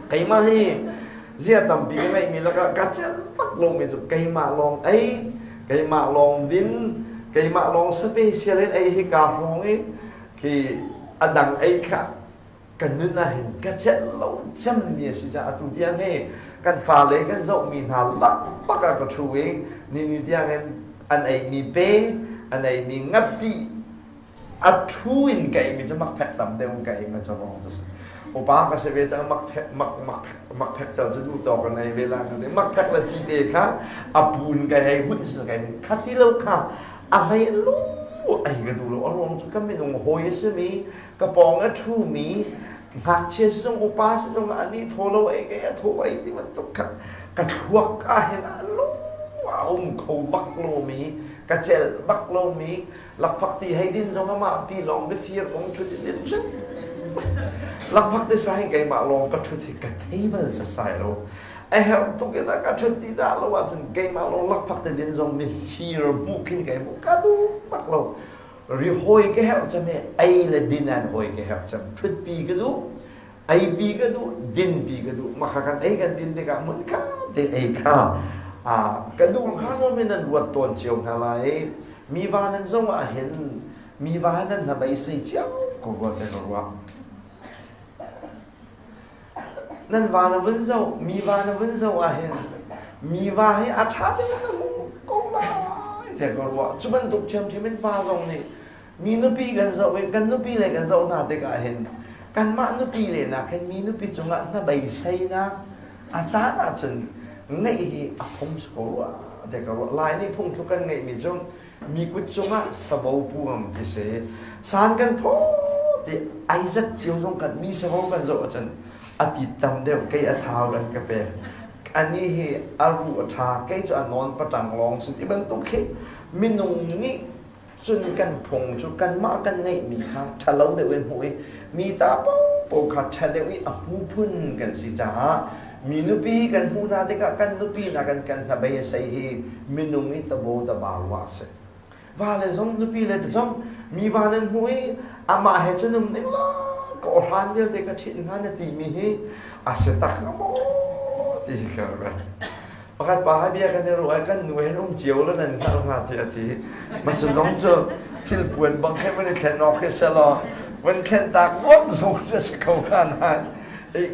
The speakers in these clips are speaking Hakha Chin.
Keimah hi zia tampi ka ngeihmi lakah ka celh bak lomi cu keimah lawng ei, keimah lawng din, keimah lawng special in ei hi kaa hrawng i khi a dang ei kha ka nun ah hin ka celh lo cemmi a si caah atu tiang hi kan fale kan zohmi hna lakbak ah ka ṭhu i nini tiang hin an eimi pe, an eimi ngapih a ṭhu in ka eimi cu makphek tam deuh in ka ei ma cu rong cu si. Upa ka si ve cang, makphek mak makphek makphek cel cu duh tawk in ei ve la ka ti. Makphek le cite kha a pun ka hei hun si ka kha ti lo kha a hlei lu ei ka duh lo. A ruang cu ka minung hawi a simi, ka pawng a ṭhumi ngakchia si zong upa si zong anih thaw lo ei kei a thaw ei ti bantuk kha ka thluak ah hin a lu a um kho bak lomi, ka celh bak lomi. Lakphak ti hei din zong amah pi lawng biafir kong ṭhut in din hrim. Lakphak ti sa hin keimah lawng ka ṭhut hi ka thei bal sasai lo. A herh tuk in a ka ṭhut ti dah lo ahcun keimah lawng lakphak ti din zong mifir hmuh khin ka hmuh ka duh bak lo. Ri hawi ka herh cem he ei le din an hawi ka herh cem. Ṭhut pi ka duh, ei pi ka duh, din pi ka duh. Maka kan ei kan din tikah mun kha te ei kha ka duh kha nom in an ruat tawn cio hna lai. Mi va nan zong ah hin mi va nan hna beisei cio ko rua te ka ruah. Nan va na vun zoh, mi va na vun zoh ah hin mi va hi a ṭha te na hmu ko lai te ka ruah. Cu bantuk ṭhiamṭhiam in pa zong nih mi nupi kan zoh i kan nupi le kan zoh hna tikah hin kanmah nupi le nak hin mi nupi cungah hna beiseinak a caan ahcun ngeih hi a phung si ko rua te ka ruah. Lai nih phungthluk kan ngeihmi cu mi kut cungah savo pu ngam ti si. San kan phaw ti ai zat cio zong kan mi savo kan zoh ahcun a ti tam deuh, kei a thau kan ka pek, ani hi a ruh a ṭha, kei cu a nawn patang lawng si ti bantuk khi minung nih cun kan phung cu kanmah kan ngeihmi kha ṭhalo deuh in hmuh i mi ta paohpaoh kha ṭha deuh i a hmu phun kan si caah mi nupi kan hmuh hna tikah kan nupi hna kan kan hnabei a sei hi minung i tabo taba ruah a si. Va le zong, nupi le zong mi va nan hmuh i amah he cun um ning la ka awhran vialte ka ṭhit hnga na timi hi a si tak hnga maw ti hi ka ruat. Pakhat pa ha bia kan i ruah i kan nu hen um cio lo nan hngalh hnga ti a ti. Ma cu zong cu thil puan bang khin van i thlen awk khi selaw van thlen tak ruam zong cu si ko hnga nain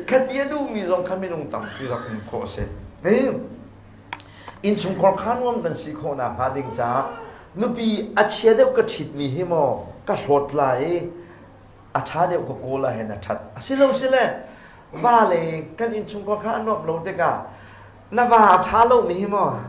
khati a duhmi zong kha minung tampi rak um khawh a si. Innchungkhar kha nuam kan si khawh nakhnga ding caah nupi a chia deuh ka ṭhitmi hi maw ka hlawt lai i a ṭha deuh ka kawl ahhin a ṭhat. Asilo sile va le kan innchungkhar kha a nuamh lo tikah na va a ṭha lomi hi maw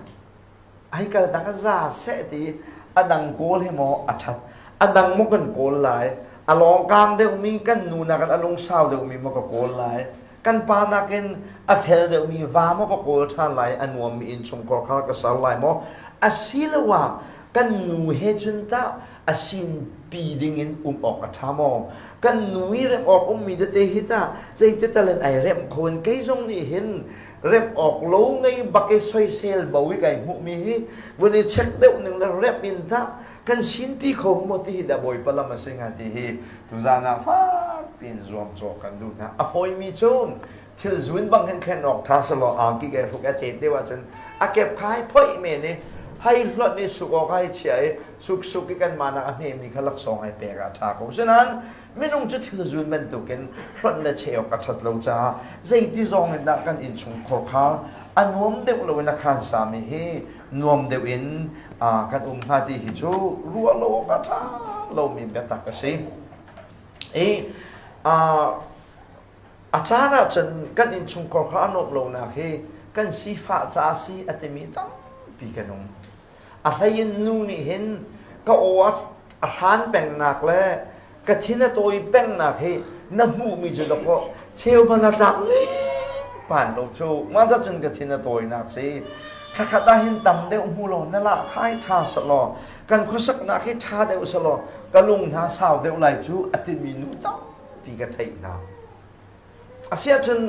ai kal tak a za seh ti a dang kawl hi maw a ṭhat, a dang maw kan kawl lai, a lawngkang deuhmi kan nu nakin a lungsau deuhmi maw ka kawl lai, kan pa nakin a fel deuhmi va maw ka kawl ṭhan lai, a nuammi innchungkhar kha ka ser lai maw, asiloah kan nu he cun tah a sinpi dingin um awk a ṭha maw? Kan nu i remh awk ummi tete hi tah zeiti tal in ai remh kho in kei zong nih hin remh awk lo ngei bak i soisel bo i kai hmuhmi hi vun i check deuh ning le remh in tah kan sinpi kho maw ti hi dah Bawipa lam a si hnga ti hi tuzaan ah fak piin zuamcawh kan duh hna. A fawimi cu thil zun bang hin thlen awk ṭha selaw angki kai hruk a tet deuh ahcun a kep kha hai phoih men i hai hlonh i suk awk hai chia i suk suk i kanmah nak a hmemi kha laksawng ai pek ah ṭha ko. Asinain minung cu thil zun bantukin hlonh le cheh awk a ṭhat lo caah zeiti zong in dah kan innchungkhar kha a nuam deuh lo in a khan sami hi nuam deuh in kan um hnga ti hi cu ruah lo awk a ṭha lomi biatak a si. I A caan ahcun kan innchungkhar kha a nuamh lonak hi kan sifah ca a si a timi tampi kan um. A hleiin nu nih hin ka aw a hran pengnak le ka thin a tawi pengnak hi na hmuhmi cu dawkaw cheu hmanh a tlak pan lo cu mah zat cun ka thin a tawinak si. Thlakhat ah hin tam deuh hmu law na lah khai ṭha selaw kan khuasaknak hi ṭha deuh selaw ka lung hna sau deuh lai cu a timi nu tam ti ka theih hna. Asiahcun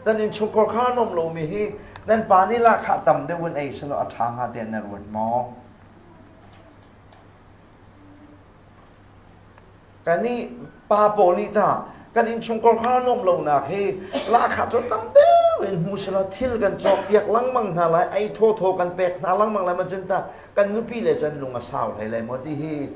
nan innchungkhar kha a nuam lomi hi nan pa nih lahkhah tam deuh in ei selaw a ṭha hnga tiah na ruat maw? Kannih pa pawl nih tah Kan innchungkhar kha nuamh lonak hi lahkhah cu tam deuh in hmu selaw thil kan cawkpiak lengmang hna lai, ei thawthaw kan pek hna lengmang lai ma cun tah kan nupi le cun lung a sau hlei lai maw ti hi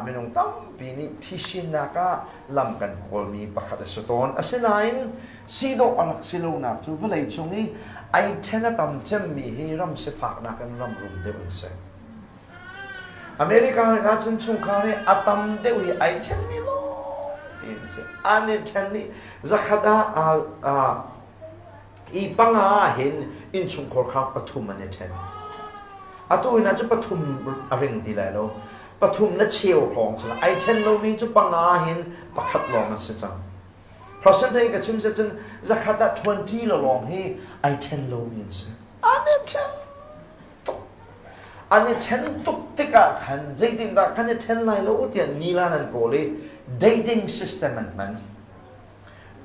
minung tampi nih phisinnak ah lam kan kawlmi pakhat a si tawn. Asinain si dawh a rak si lonak cu vawlei cung i ai ṭhen a tam cemmi hi ram sifaknak in ram rum deuh an si. America hna cun chungkhar hi a tam deuh hi ai ṭhenmi lawngte an si. An i ṭhen i zakhat ah i panga ah hin innchungkhar kha pathum an i ṭhen. Atu hin ah cu pathum a ring ti lai lo. Pathum le cheu hrawng cu ai ṭhen lomi cu panga hin pakhat lawng an si cang. Percentage ka chim si cun zakhat ah 20 lawng hi ai ṭhen lomi an si. An i ṭhen tuk. An i ṭhen tuk tikah khan zeitindah kan i ṭhen lai lo tiah nila nan kawl i dating system an hman.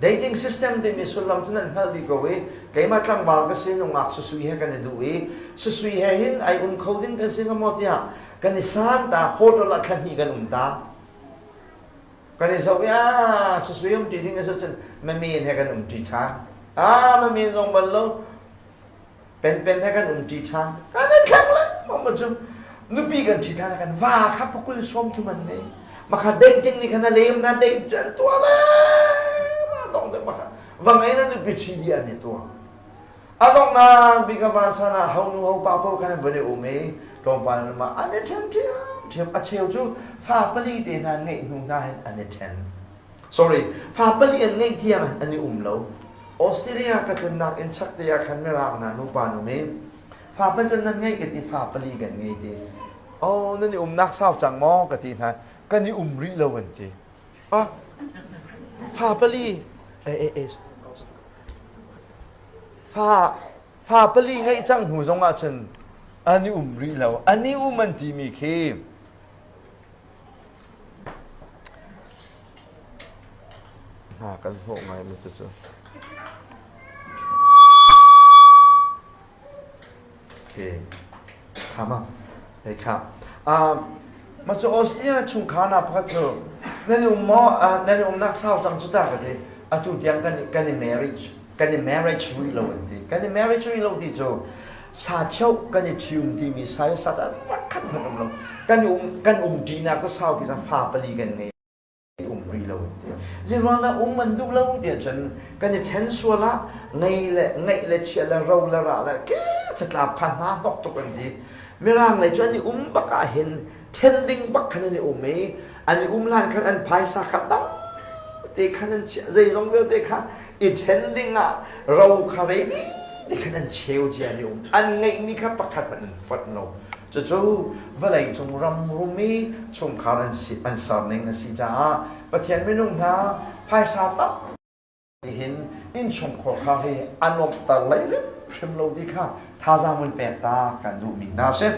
Dating system timi sullam cu nan hngalh dih ko i keimah tlangval ka si nungak susui he kan i duh i susui he hin ai um kho ding kan si hnga maw tiah kan i san ta hotel ah thla hnih kan um ta. Kan i zoh i ah susui um ṭi ding a si cun mamen he kan um ṭi ṭhan. Ah mamen zong bal lo Penpen he kan um ṭi ṭhan. Kan i thleng lengmang ma cu nupi kan ṭhi ṭhan kan va kha pakul 30 an nei. Makha dating nih khan a lem na date cu an tuah le dong deuh makha va ngei na nupi ṭhi dih an i tuah. A donghnak bik a van san ah ho nu ho pa paoh khan an van i um i tlawmpal an um ah an i ṭhen ṭhiamṭhiam. A cheu cu fa pali te hna ngeih hnu hna hin an i ṭhen. Sorry, fa pali an ngeih tiang an i um lo. Australia ka tlunnak in chak te ah khan Mirang hna nupa nu nih fa pazan nan ngeih ka ti fa pali kan ngei ti. Oh, nan i umnak sau cang maw ka ti hna. Kan i um rih lo an ti. Ah, fa pali eh eh eh fa fa pali ngeih cang hnu zong ah cun an i um rih lo. An i um an timi khi Hna kan hnawh ngai mi cucu. Okay. Khama. Hei kha. Mah cu Australia chungkhar na pakhat cu nan um maw nan umnak sau cang cu ta ka ti. Atu tiang kan kan i marriage kan i marriage rih lo an ti. Kan i marriage rih lo ti cu sa cheu kan i ṭhium timi sai sa ta khat hmanh um lo. Kan um kan um ṭinak cu saupi na fa pali kan ngei um rih lo an ti. Zeiruang dah um an duh lo tiah cun kan i ṭhen sual ah ngei le ngeih le chia le ro le ra le ke catlap kha hna hnok tuk an ti. Mirang lei cu an i um bak ah hin ṭhen ding bak khan an i um i an i um hlan khan an phaisa kha dang te khan an chiah zeizong vialte kha i ṭhen ding ah ro kha ready te khan an cheu cia an i um an ngeihmi kha pakhat hmanh an fonh lo cucu vawlei cung ram rum i chungkhar an si an ser ning a si caah Pathian minung hna phaisa tam Nihin innchungkhar kha hi a nuamhter lei hrimhrim lo ti kha thazaang vun pek ta kan duhmi hna si.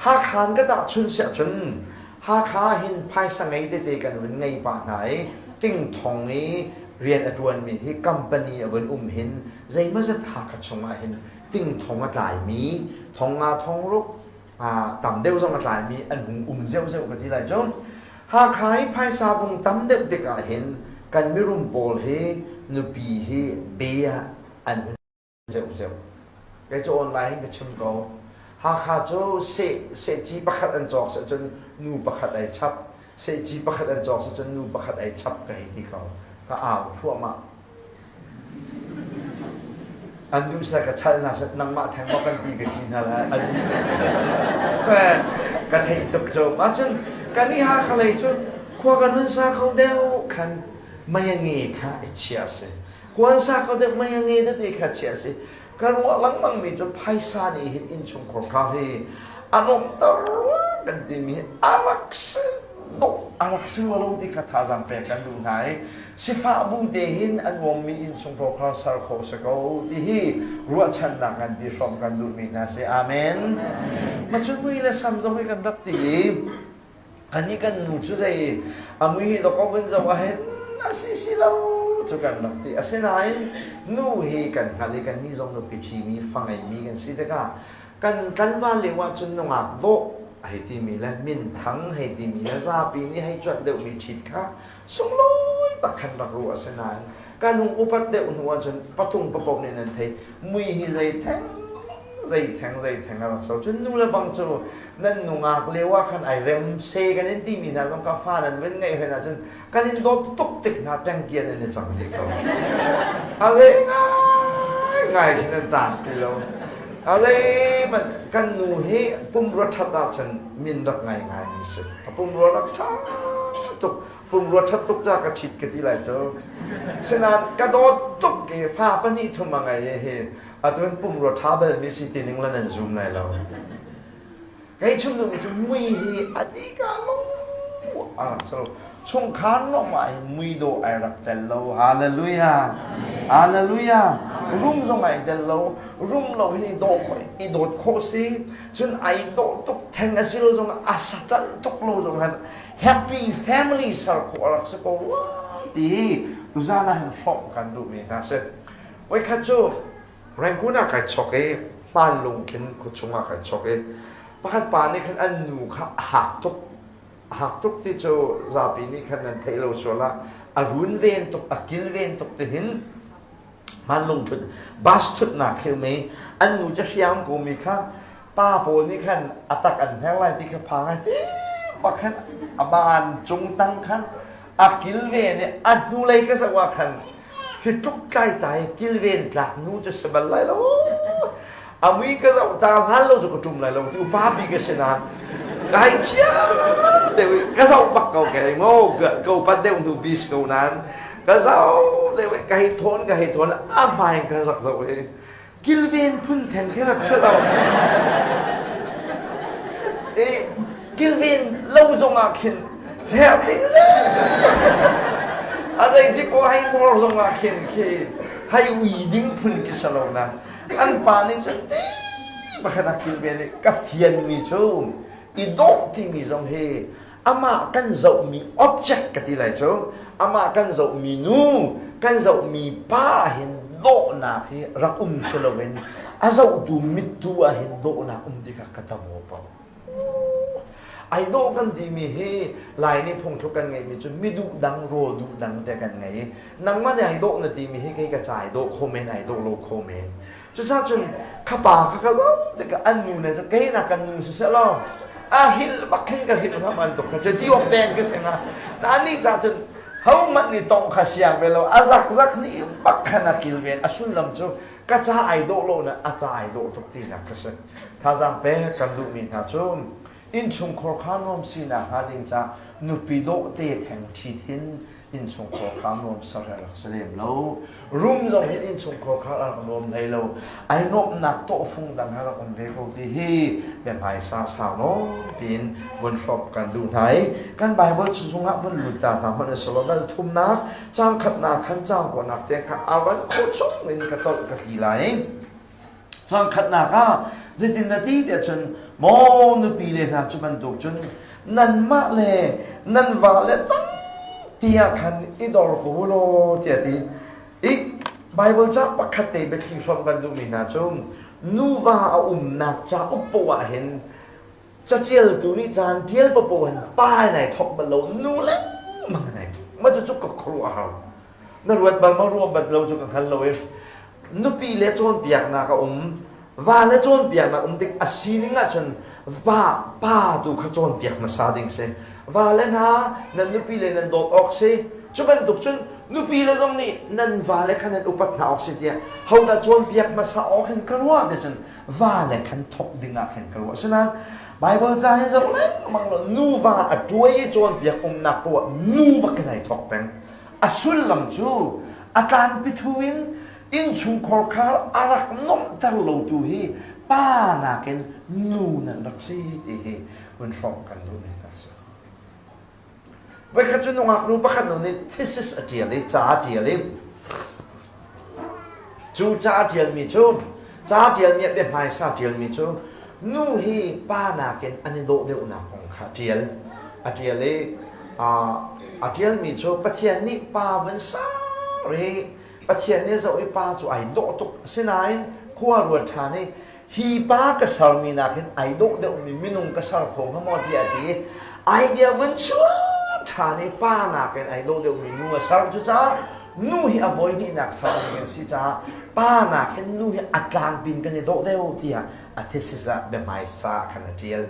Hakha in ka tahchun siah cun Hakha hin phaisa ngei tete kan vun ngei pah hna i tingthong i rian a ṭuanmi hi company a vun um hin zeimawzat Hakha chungah hin tingthong a tlaimi thong nga thong ruk tam deuh zong a tlaimi an hung um zeuhzeuh ka ti lai cu. Hakha i phaisa vung tam deuh tikah hin kan mirum pawl hi nupi hi be ah an hun zeuhzeuh. Kei cu online hin ka chim ko. Hakha cu seh sehci pakhat an cawk seh cun nu pakhat ai chap. Sehci pakhat an cawk seh cun nu pakhat ai chap ka hei ti ko. Ka au thluahmah. An duh seh ka chal hna seh nangmah theng maw kan ti ka ti hna lai an ka theih tuk cu ahcun kan i Hakha lei cu khua kan hun sa kho deuh khan mei a nge kha i chia si khua an sa kho deuh mei a nge tete kha chia si ka ruah lengmang mi cu phaisa nih hin innchungkhar kha hi a nuamter kan timi a rak si dawh a rak si rua lo ti kha thazaang pek kan duh hna i sifah bu te hin a nuammi innchungkhar kha ser khawh si ko ti hi ruahchannak ngan bi hrawm kan duhmi hna si. Amen. Ma cu mui le sam zong hi kan rak ti i Ani kan nu cu zei a mui hi dawkaw vun zoh ahhin a si si lo cu kan rak ti. Asinain nu hi kan hngalh i kannih zong nupi ṭhimi fa ngeimi kan si tikah kan tlanval lio ahcun nungak dawh hei timi le minthang hei timi le zapi nih hei cuanh deuhmi ṭhit kha sunglawi tak khan rak ruah a si nain kan hung upat deuh hnu ahcun patung papaw nih nan thei mui hi zei theng zei theng zei theng a rak so. Cun nu le bang cu nan nungak lio ah khan ai rem se kan in timi hna zong ka fa nan vun ngeih hen ahcun kan in dawt tuk tik hna tengkian in i cang dih ko. A le ngai ngai khin nan taan ti lo. A le man kan nu hi pumrua ṭhat ahcun min rak ngai ngai mi si. A pumrua rak ṭha tuk. Pumrua ṭhat tuk ca ka ṭhit ka ti lai cu. Sinain ka dawt tuk i fa pahnih thum a ngei hi atu hin pumrua ṭha bal mi si ti ning la nan zum lai lo. Kei chung duhmi cu mui hi a dika lo a rak si lo. Chungkhar nuamh ah hin mui dawh ai rak tel lo. Hallelujah. Hallelujah. Rum zong ai tel lo. Rum lo hin i dawh khawh i dawt khawh si. Cun ai dawh tuk theng a si lo zong a satal tuk lo zong han happy family ser khawh a rak si ko rua ti tuzan ah hin hrawmh kan duhmi hna si. Voikhat cu Rangoon ah kai chok i hmanlung khin khuachung ah kai chok i pakhat pa nih khan an nu kha a hak tuk. A hak tuk ti cu zapi nih khan nan theih lo sual ah a runven tuk, a kilven tuk tihin hmanlung thut bus thutnak khi um i an nu cu hriam ko mi kha pa pawl nih khan a tak an hner lai ti kha phang ai ti bak khan a ban cung tang khan a kilven i a hnulei ka zoh ah khan Hi tluk tlaitai kilven tlak nu cu si bal lai lo. A mui ka zoh ta hlan lo cu ka ṭum lai lo ti upa pi ka si nain ka hei chia deuh i ka zoh bak ko ke ngo ka upat deuh hnu bis ko nain ka zoh deuh i ka hei thawn ka hei thawn a hmai ka rak zoh i kilven phun theng khi rak si lo. I kilven lo zong ah khin zer ding a zei ti ko hei nor zong ah khin khi hei ui ding phun ki si lo na an pa nih cun ti pakhat a kilven i ka fian mi cu i dawh timi zong hi amah kan zohmi object ka ti lai cu amah kan zohmi nu kan zohmi pa hin dawhnak hi rak um si loin a zohtu mittu ah hin dawhnak um ti kha ka tam aw ai dawh kan timi hi lai nih phungthluk kan ngeihmi cu mi duh dang rawl duh dang te kan ngei i nangmah nih ai dawh na timi hi kei ka ca ai dawh kho men ai dawh lo kho men. Cucaah cun kha pa kha ka zoh tikah an nu le cu kei nak kan nu siseh law a hrilh bak khin ka hrilh hnga bantuk kha cu ti awk deng ka si hnga. Na nih cah cun hohmanh nih tongh kha siang ve lo a zakzak nih bak khan a kilven a sullam cu ka ca ai dawh lo na a ca ai dawh tuk tinak kha si. Thazaang pek kan duhmi hna cu innchungkhar kha nuam sinak hnga ding ca nupi dawh te theng ṭhit hin innchungkhar kha nuam ser a rak si lem lo. Rum zong hin innchungkhar kha a rak nuam hlei lo. Ai nuamhnak tawhfung dang a rak um ve ko ti hi biahmaisa sau nawn piin vun hrawmh kan duh hna i kan Bible chungah vun lut ta hna hmanh usih dal thumnak caang khatnak khan caang kuanak tiang kha a ran khawh chung in ka tolh ka tli lai. Caang khatnak ah zeitin na ti tiah cun maw nupi le hna cu bantuk cun nanmah le nan va le tampi ah khan i dor ko u law tiah a ti. I Baibal ca pakhat te biathli hrawm kan duhmi hna cu nuva a umnak cauk poah ah hin caṭialtu nih caan ṭial paoh hin pa in ai thawk bal lo nu lengmang in ai thawk. Mah cucu ka khuaruah a har. Na ruat bal maw ruah bal lo cu ka hngal lo i nupi le cawnpiaknak a um va le cawnpiaknak um tik a sining ahcun va pa tu kha cawnpiak hmasa ding si va le hna nan nupi le nan dawt awk si cu bantuk cun nupi le zong nih nan va le kha nan upat hna awk si tiah hodah cawnpiak hmasa awk hin ka ruah ti cun va le khan thawk ding ah khin ka ruah asinain Bible ca hi zoh lengmang lo nuva a tuai i cawnpiak umnak poah nu bak in ai thawk peng A sullam cu a tlanpithu in innchungkhar kha a rak nuamhter lotu hi pa nakin nu nan rak si ti hi vun hrawmh kan duhmi hna a si. Voikhat cu nungak nu pakhat nu nih thesis a ṭial i ca a ṭial i cu ca a ṭialmi cu ca a ṭialmi ah biahmaisa a ṭialmi cu nu hi pa nakin an i dawh deuhnak kong kha a ṭial. A ṭial i a ṭialmi cu Pathian nih pa van ser i Pathian nih zoh i pa cu ai dawh tuk. Asinain khua ruat ṭhan i hi pa ka sermi nakin ai dawh deuhmi minung ka ser kho hnga maw tiah a ti i idea vun chuah. ṭhan i pa nakin ai dawh deuhmi nu a ser. Cucaah nu hi a voihnihnak sermi kan si caah pa nakin nu hi a tlangpi in kan i dawh deuh tiah a thesis ah biahmaisa ah khan a ṭial.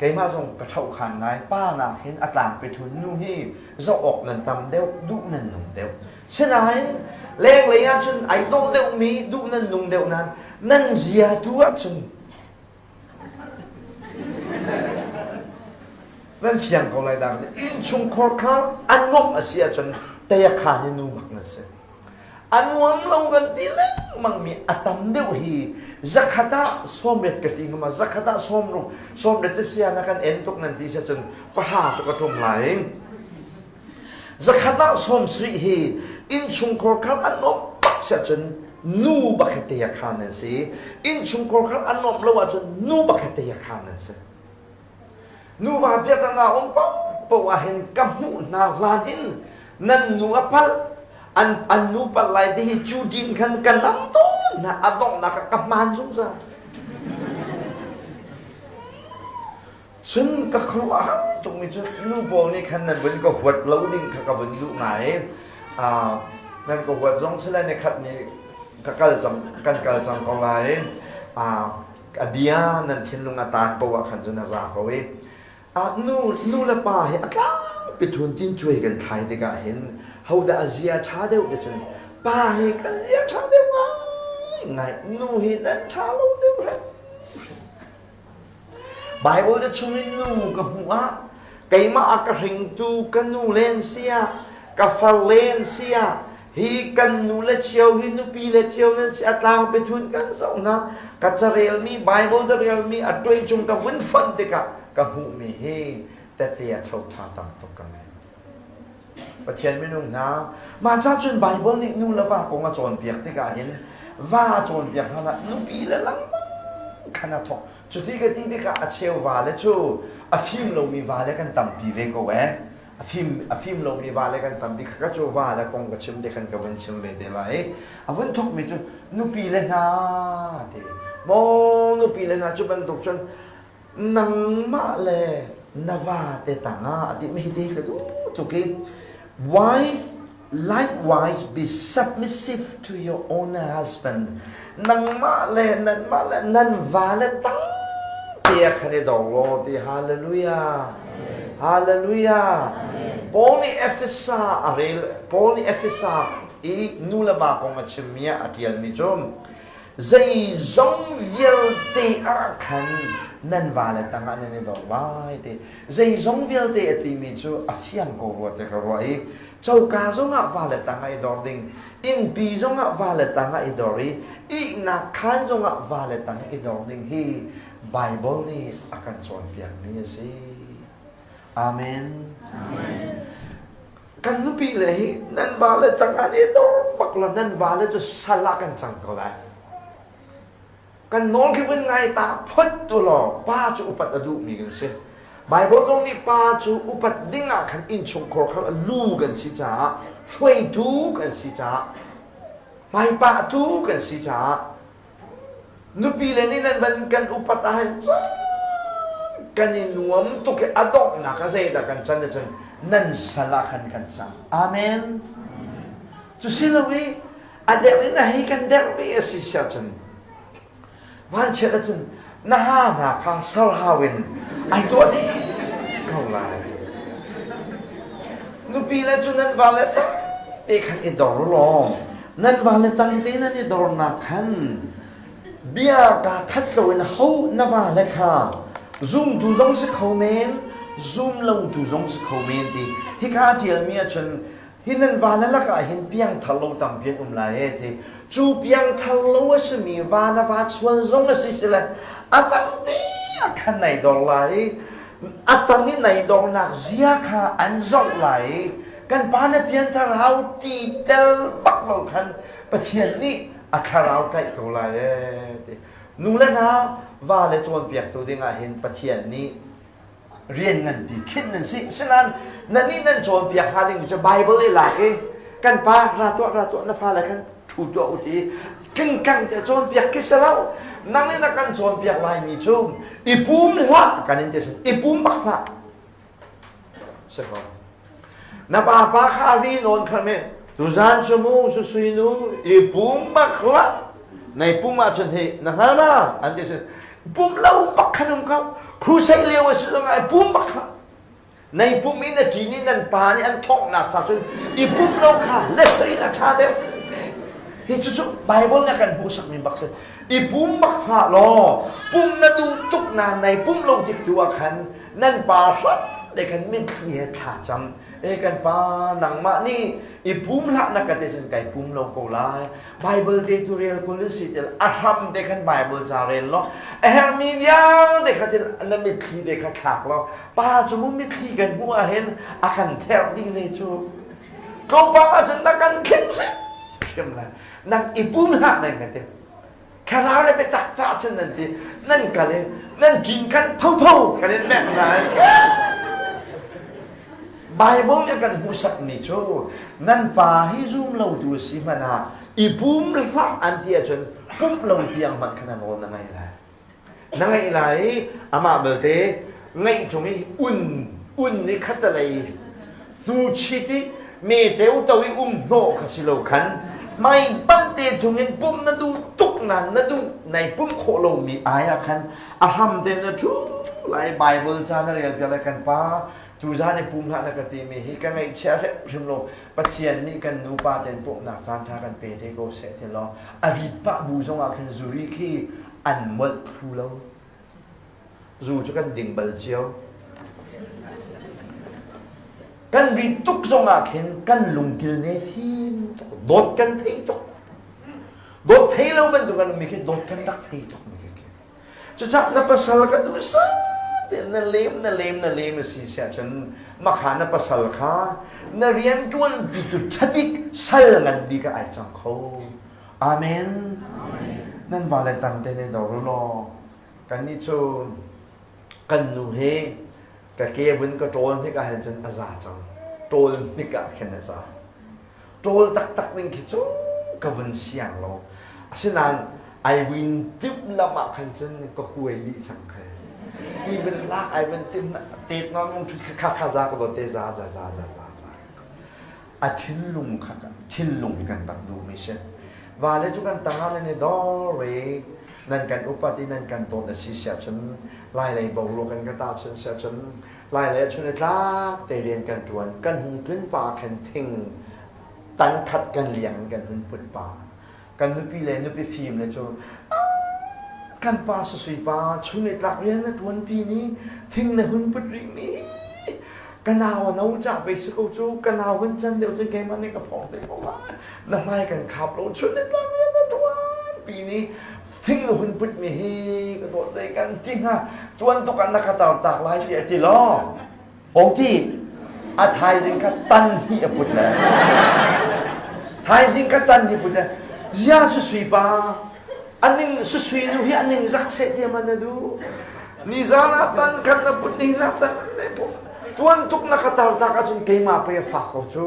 Keimah zong ka ṭhohkhan ngai. Pa nakin a tlangpi thun nu hi zoh awk nan tam deuh, duh nan nung deuh. Sinain lenglei ahcun ai dawh deuhmi duh nan nung deuh nain nan zia tu ahcun Nan fiang ko lai dah. Innchungkhar kha a nuamh a si ahcun tayakha hi nu bak nan si. A nuam lo kan ti lengmang mi a tam deuh hi zakhat ah sawmriat ka ti hnga zakhat ah sawmruk sawmriat te sia na kan en tuk nan ti si ahcun pahra cu ka tum lai. Zakhat ah sawmsarih hi innchungkhar kha a nuamh bak si ahcun nu bak hi tayakha nan si. Innchungkhar kha a nuamh lo ahcun nu bak hi tayakha nan si. Nuva biaknak um paohpaoh ah hin ka hmuh hna hlan in nan nu a palh, an, an nu palh lai ti hi cu din khan ka nam tawn hna a donghnak ah ka hmaan zungzal. Cun ka khuaruah har tukmi cu nu pawl nih khan nan vun ka huat lo ding kha ka vun duh ngai. Uh, nan ka huat zong sile ni khat nih ka kal cang kan kal cang ko lai. Uh, a bia nan thinlung a taan poah khan cun a za ko i nu nu le pa hi a tlangpi thun tin cuai kan thlai tikah hin hodah a zia ṭha deuh te cun pa hi kan zia ṭha deuh ngai ngai nu hi nan ṭha lo deuh hrim Bible te chung in nu ka hmuh ah keimah a ka hringtu ka nu len sia ka far len sia Hi kan nu le cio hi nupi le cio nan si a tlang pethun kan zoh hna. Ka carelmi Bible carelmi a tuai cung ka vun fonh tikah ka hmuhmi hi tete a tho tha tam tuk ka ngei. Pathian minung hna, mah ca cun Bible nih nu le va kong a cawnpiak tikah hin va a cawnpiak hlan ah nupi le lengmang khan a thawk. Cuti ka ti tikah a cheu va le cu a fim lomi va le kan tampi ve ko eh. A fim a fim lomi va le kan tampi kha cu va le kong ka chim te khan ka vun chim ve te lai. A vun thawkmi cu nupi le hna ti. Maw nupi le hna cu bantuk cun nangmah le na va te tangah a ti mi hi te ka duh tuk i wife likewise be submissive to your own husband nangmah le nanmah le nan va le tang te khan i dor law ti hallelujah hallelujah Paul nih Efesa a rel Paul nih Efesa i nu le va kong a chimmi ah a tialmi cu zeizong vialte ah khan nan va le tangah nan i dor lai ti zeizong vialte a timi cu a fiang ko rua te ka ruah i coka zongah va le tangah i dor ding innpi zongah va le tangah i dor i ihnak khaan zongah va le tang i dor ding hi Bible nih a kan cawnpiakmi a si. Amen. Amen. Kan nupi le hi nan va le tangah i dor bak lo nan va le cu sal ah kan cang ko lai. Kan nawl khi vun ngai ta phot tu law pa cu upat a duhmi kan si. Bible zong nih pa cu upat ding ah khan innchungkhar kha lu kan si caah hruaitu kan si caah hmaipahtu kan si caah nupi le nih nan van kan upat ahhin cun kan i nuam tuk i a donghnak ah zeidah kan can ahcun nan sal ah khan kan cang. Amen. Cu si lo i a derh in a hei kan derh ve a si siah cun vanchiat ahcun na ha hna kha sarhau in ai tuah dih ko lai. Nupi le cu nan vale te khan i dor law nan vale tang te nan i dornak khan bia kaa khat loin ho na vale kha zumtu zong si kho men zum lotu zong si kho men ti hika ṭialmi ahcun Hi nan va na lakah hin piangthar lo tampi an um lai e ti. Cu piangthar lo a simi va na va chuan zong a si sile a tang te ah khan nai dor lai i a tang i nai dornak zia kha an zoh lai i kan pa na pianthar hau ti tel bak lo khan Pathian nih a thlarau tlaih ko lai e ti. Nu le hna va le cawnpiaktu dingah hin Pathian nih rian nganpi khinh nan si. Asinain nannih nan cawnpiak hnga ding cu Bible i lak i kan pa ra tuah ra tuah na fale khan ṭhu tuah u ti kingkang te cawnpiak khi si lo. Nang nih na kan cawnpiak laimi cu i pum hlah kan in ti i pum bak hlah. Si ko. Na pa pa kha a ri nawn kha me tuzan cu mu susui nu i pum bak hlah nei pum ahcun hi na hngal ma an ti cun pum lo bak khan um ko crusade lio a si zong ah pum bak hlah Nei pum in a ṭin i nan pa nih an thonghnak cha cun i pum lo kha lesei in a ṭha deuh. Hi cucu Bible nih a kan hmuhsakmi bak si. I pum bak hlah law pum na duh tuk na nei pum lo tik tu ah khan nan pa hram te khan mitthli he thla cam. E kan pa nangmah nih i pum hlah na ka ti cun kai pum lo ko lai. Bible te tu rel kul in si tel a hram te khan Bible ca rel law a hermi vialte kha til na mitthli te kha thlak law pa cu mu mitthli kan hmuh ah hin a kan therh ding ne cu tlawmpal ahcun na kan thlim hrim lai nang i pum hlah nan ka ti thlarau le biatak ca cun nan ti nan kal i nan ṭin khan phopho kan in mek lai Bible nih a kan hmuhsakmi cu nan pa hi zum lo tu a si hmanh ah i pum hlah an ti ahcun pumh lo tiang hmanh kha na nawl na ngaih lai. Na ngaih lai i amah belte ngaih ṭung i un un i khatalei hnu chit i meteu to i um hnawh kha si lo khan mai panh te chung in pum na duh tuk nan na duh nai pum khawh lomi ai ah khan a hram te na ṭhu lai Bible ca na rel piak lai kan pa Tuzan i pum hlah na ka timi hi ka ngaihchia hrimhrim lo. Pathian nih kan nupa ten pumhnak caan ṭha kan pe te ko seh ti law a rit pah bu zongah khin zuri khi an molh thlu lo. Zu cu kan ding bal cio. Kan rit tuk zongah khin kan lungkil ne fim tuk. Dawt kan thei tuk. Dawt thei lo bantuk kan ummi khi dawt kan rak thei tuk mi khi. Cucah na pasal ka duh te na lem na lem na lem a si siah cun makha na pasal kha na rian ṭuan tu ṭhabik sal ngan bik ah ai cang kho. Amen. Nan va le tang te ne dor law kan nih cu kan nu he ka ke vun ka ṭawl hnik ah hin cun a za cang. Ṭawl hnik ah khin a za. Ṭawl taktak ding khi cu ka vun siang lo. Asinain ai win timh lam ah khan cun ka huai dih cang kha. Ti vun lak ai vun timh tet non mung ṭhut kha kha za ka dawt te za za za za za za. A thinlung kha thinlung hi kan rak duhmi si. Vale cu kan tangah nan i dor i nan kan upat i nan kan tawn a si siah cun lai lei boruak kan ka ta cun siah cun Lai le chun i tlak te rian kan ṭuan. Kan hung tlun pa khan thing tan khat kan liang in kan hun put pa. Kan nupi le nupi fim le cu kan pa susui pa chun i tlak rian na ṭuan pi ni thing na hun put rih mi ka nau a no cang ve si ko cu ka nau hun can deuh cun keimah nih ka phawng te ko lai na hmai kan khap lo chun i tlak rian na ṭuan pi ni thing na hun put mi hi ka dawt zei kan ti hnga tuan tuk ah na ka tar tak lai ti a ti lo oti a thaizing kha tan hi a put le thaizing kha tan hi put le zia su sui pa aning su sui nu hi aning zak se ti man na du ni zan ah tan khan na put ni na tan ne pu tuan tuk na ka tar tak ahcun keimah pei a fak ko cu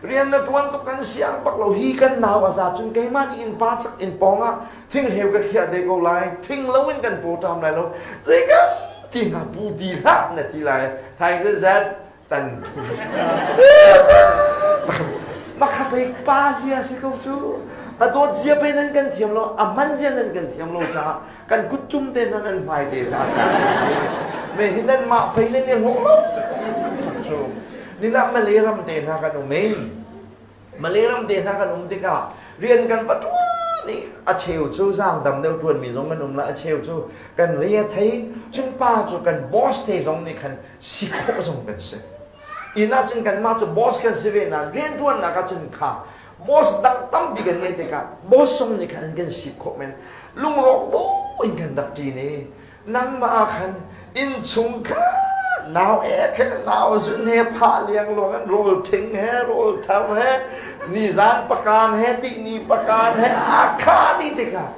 Rian na ṭuan tuk kan siang bak lo hi kan nau a za cun keimah nih inn pa chak inn pawng ah thingreu ka khiah te ko lai thing lo in kan pawṭam lai lo zei kan ti hnga pu ti hlah na ti lai thai cu zat tan makha pei pa zia si ko cu a dawt zia pei nan kan thiam lo a hman zia nan kan thiam lo caah kan kuttum te nan an hmai te hna me hi nan mah pei nan i hlawh lo cu nilah Malay ram te hna kan um ei Malay ram te hna kan um tikah rian kan va ṭuan i a cheu cu zaangdam deuh ṭuanmi zong kan um la a cheu cu kan re a thei cun pa cu kan boss te zong nih khan si khawh zong kan si inn ah cun kanmah cu boss kan si ve nain rianṭuannak ah cun kha boss dang tampi kan ngeih tikah boss zong nih khan an kan sip khawh men lungrawk bu in kan rak ṭin i nangmah ah khan innchung kha nau ek he nau zun he phah liangluang in rawl ṭhing he rawl thar he nizan pakan he tihni pakan he aa khah dih tikah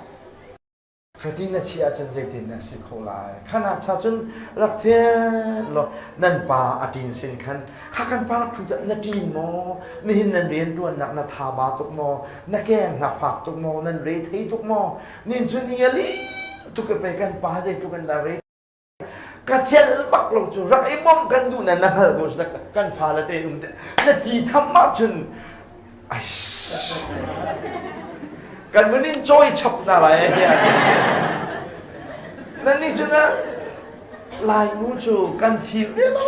Khati na chiah ahcun zeitin na si kho lai? Khanak cha cun rak thian law nan pa a ṭin sin khan kha kan pa rak ṭhu na ṭin maw? Nihin nan rianṭuannak na tha ba tuk maw? Na keng na fak tuk maw? Nan re thei tuk maw? Nin cu ni a li tuk i pei kan pa zeitluk in dah re. Ka celh bak lo cu rak i bawmh kan duh na na hngal ko kan fale te um na ti tham ahcun kan vun in cawi chap hna lai eh nan nih cu na Lainu cu kan fim ve lo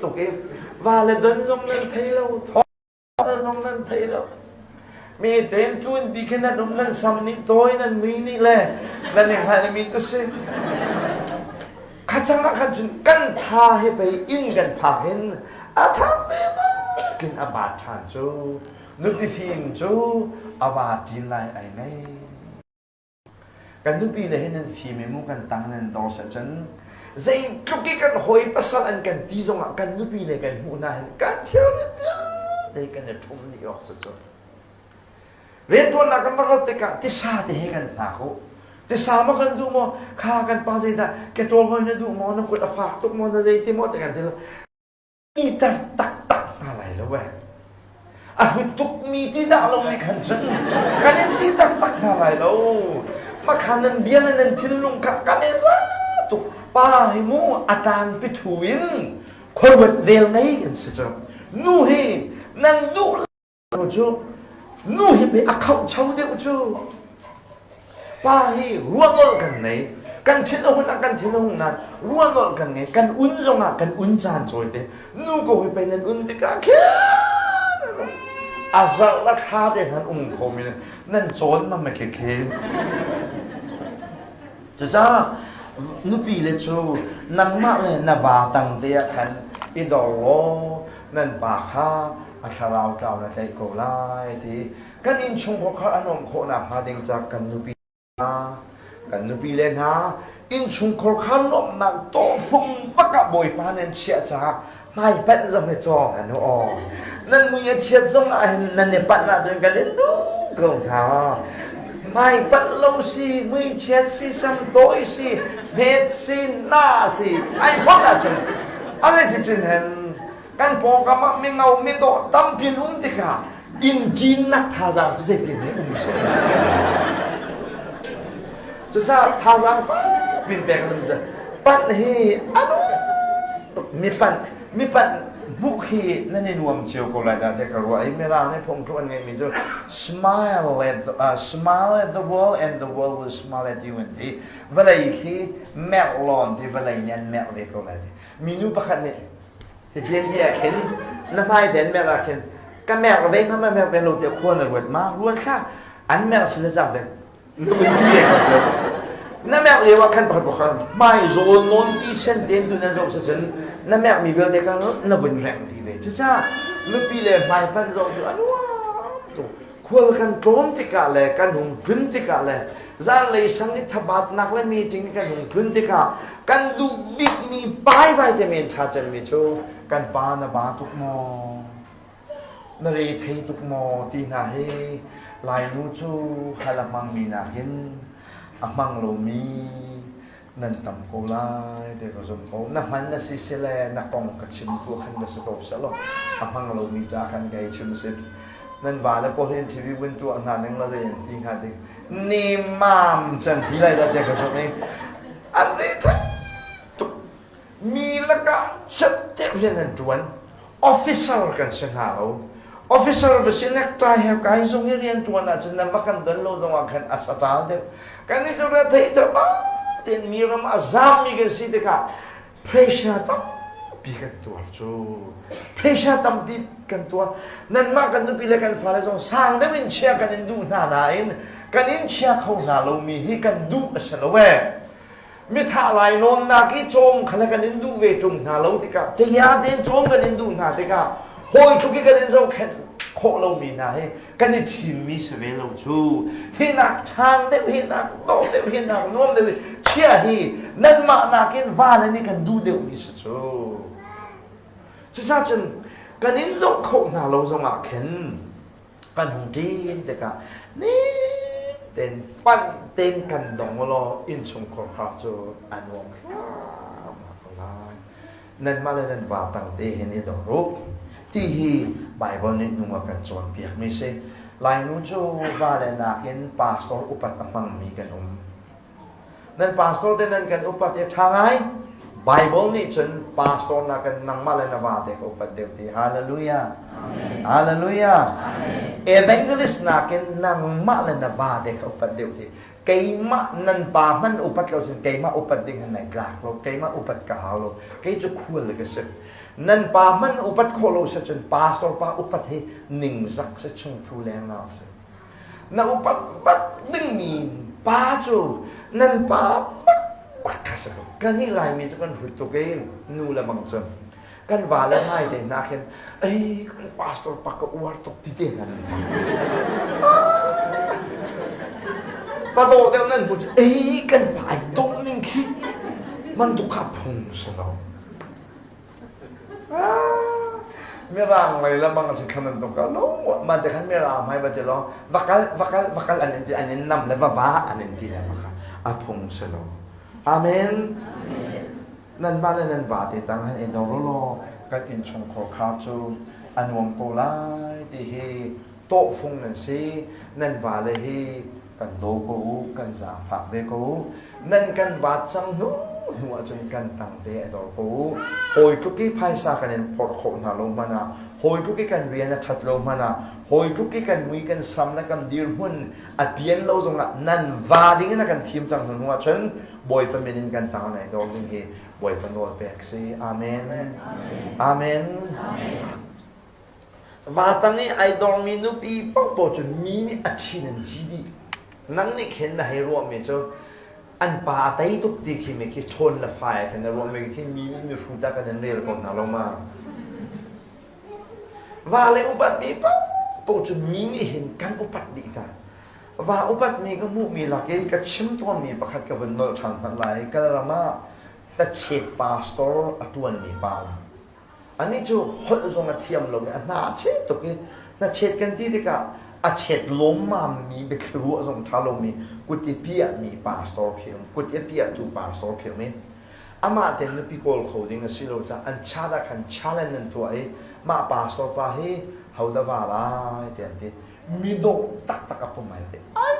tuk i va le don zong nan thei lo thawng zong nan thei lo mi ten tlun bi khin nan um nan sam nih tawi nan mui nih le nan i hngalh mi tu si Kha cang ah khan cun kan tha he pei inn kan phak hin a thar te kin a bat ṭhan cu nupi fim cu a va ṭin lai ai ngei. Kan nupi le hin nan fim i mu kan tang nan dor seh cun zeitluk i kan hawi pasal an kan ti zongah kan nupi le kan hmuh hna hin kan thilrit vialte kan i ṭhum dih awk si cu. Rianṭuannak kan rak rat tikah tisa te he kan hna ko. Tisa maw kan duh maw? Kha kan pa zeidah keṭawl hoi na duh maw? Na kut a fak tuk maw? Na zei ti maw? Ti kan ti. Iter taktak hna lai lo eh. A hlut tukmi ti dah lo nih khan cun kan in ti taktak hna lai lo. Makha nan bia le nan thinlung kha kan i za tuk. Pa hi mu a tang pithu in khuaruat vel ngei kan si cu. Nu hi nan duh cu nu hi pei a khohcho deuh cu pa hi ruanolh kan nei kan thin a hun ah kan thin a hung nain ruanolh kan ngei kan un zongah kan un caan cawi te nu ko hi pei nan un tikah khin a zarh la thla te han um kho mi nan cawn ma ma khi khi Cucaah nupi le cu nangmah le na va tang te ah khan i dor law nan pa kha a thlarau tlau na tlaih ko lai ti kan innchungkhar kha a nuamh khawh nakhnga ding ca kan nupi hna kan nupi le hna innchungkhar kha nuamhnak tawhfung bak ah Bawipa nan chiah caah hmaipanh zong hi cawng an aw nan mui a chiat zong ah hin nan i panh ahcun kan in duh ko hna hmaipanh lo si mui chiat si sam tawi si hmet si na si ai fonh ahcun a zei cun hen kan pawngkam ah mingau midawh tampi an um tikah inn ṭinnak thazaang cu zeitin he um sawh cucaah thazaang fak pin pek nan panh hi anu mi panh mi panh hmuh khi nan i nuam cio ko lai dah tiah ka ruah i mirang nih phungthluk an ngeihmi cu smile at the, smile at the world and the world will smile at you an ti vawlei khi merh lawn ti vawlei nih an merh ve ko lai ti minu pakhat nih Hi bian hi ah khin na hmai te an merh ah khin ka merh ve hnga ma merh ve lo tiah khua na ruat ma ruat hlah an merh sin le cang te na vun ti ve ko cu na merh lio ah khan pakhat pakhat hmai zawn nawn ti sen tein tu nan zoh si cun na merh mi vialte kha na vun reng ti ve cucaah nupi le hmai panh zoh cu a nuam tuk Khual kan tlawn tikah le kan hung tlun tikah le zanlei sang i thabatnak le meeting kan hung tlun tikah kan duh bikmi paivai te men ṭha cemmi cu kan pa na ba tuk maw na re thei tuk maw ti hna hi Lainu cu hal a hmangmi nakin a hmang lomi nan tam ko lai te ka zum ko na hman na si sile na kong ka chim tu khan va si ko selaw a hmang lomi ca khan kai chim si nan va le pawl hin TV vun tuah hna ning la zei an ti hnga ding ni mam chan ti lai da te ka zum i an ri thai tuk Mi lakah chiatdeuh rian an ṭuan. Officer kan si hna lo. Officer va si necktie he kai zung i rian ṭuan ahcun nan va kan don lo zongah khan a saṭal deuh. Kan i cu theih tein mi ram a zaammi kan si tikah pressure tampi kan tuar cu. Pressure tampi kan tuar. Nanmah kan nupi le kan fale zong sang deuh in chia kan in duh hna nain kan in chia kho hna lomi hi kan duh a si lo ee. Mithah lainawnnak i cawm kha le kan in duh ve ṭung hna lo tikah taya tein cawm kan in duh hna tikah hawi tluk i kan in zohkhenh khawh lomi hna hi kan i thimmi si ve lo cu hi nak ṭhang deuh hi nak dawh deuh hi nak nuam deuh chia hi nanmah nakin vale nih kan duh deuhmi si cu cucaah cun kan in zoh khawh hna lo zongah khin kan hung ṭin tikah nitin panh tein kan dong law innchungkhar kha cu a nuam thluahmah ko lai. Nanmah le nan va tang te hin i dor u ti hi Baibal nih nung a kan cawnpiakmi si. Lainu cu vale nakin pastor upat a hmangmi kan um. Nan pastor te nan kan upat i ṭha ngai. Bible nih cun pastor nakin nangmah le na vate kha upat deuh ti. Hallelujah. Hallelujah. Evangelist nakin nangmah le na vate kha upat deuh ti. Keimah nan pa hman upat lo cun keimah upat ding han nai tlak lo. Keimah upat ka hau lo. Kei cu khual ka si. Nan pa hman upat khawh lo si cun pastor pa upat hi ningzak si chungthu leng na si. Na upat bak dingmi pa cu nan pa bak bak kha si ko. Kan nih Laimi cu kan hrut tuk i nu le bang cun kan va le ngai te hna khin ei kan pastor pa ka uar tuk ti te hna nan pa dawh deuh nan hmu cu ei kan pa ai dawh ning khi man tuk kha phung si lo. Mirang lei lamang a si khan an tuk ka lo ma te khan mirang hmai ba ti lo vakal vakal vakal an in ti an in nam le va va an in ti le maka a phung si lo. Amen. Nan mah le nan va te tang han in do lo kan inn chung khor khar cu a nuam ko lai ti hi tawhfung nan si. Nan va le hi kan daw ko u, kan zaangfak ve ko u. Nan kan vaat cang hnu hnu ahcun kan tang te a dor ko u. Hawi tluk i phaisa kan in phorh khawh hna lo hmanh ah, hawi tluk i kan rian a ṭhat lo hmanh ah, hawi tluk i kan mui kan sam le kan dirhmun a pian lo zongah nan va ding in a kan thim cang hnu hnu ahcun Bawipa min in kan tang nai dor ding hi Bawipa nawl pek si. Amen. Amen. Amen. Vatang i ai dormi nupi paohpaoh cu mi nih a ṭhin an ci dih. Nang nih khin na hei ruahmi cu an pa a tei tuk ti khi mi khi ṭhawn le fai ah khin na ruahmi khi mi nih mihrut ah kan in rel ko hna lo ma. Va le upatmi paohpaoh cu mi nih hin kan upat dih hna. Va upatmi ka hmuhmi lak i ka chim tawnmi pakhat ka vun nolh ṭhan hmanh lai. Kalaram ah tachet pastor a ṭuanmi pa um. Anih cu holh zong a thiam lo i a hna a chet tuk i hnachet kan ti tikah a chet lawmmammi biathli ruah zong ṭha lomi kut i piahmi pastor khi um kut i piahtu pastor khi um i amah tein nupi kawl kho ding a si lo caah an chat ah khan challenge an tuah i mah pastor pa hi hodah va lai tiah an ti. Midawh taktak a pum ai ti. Ai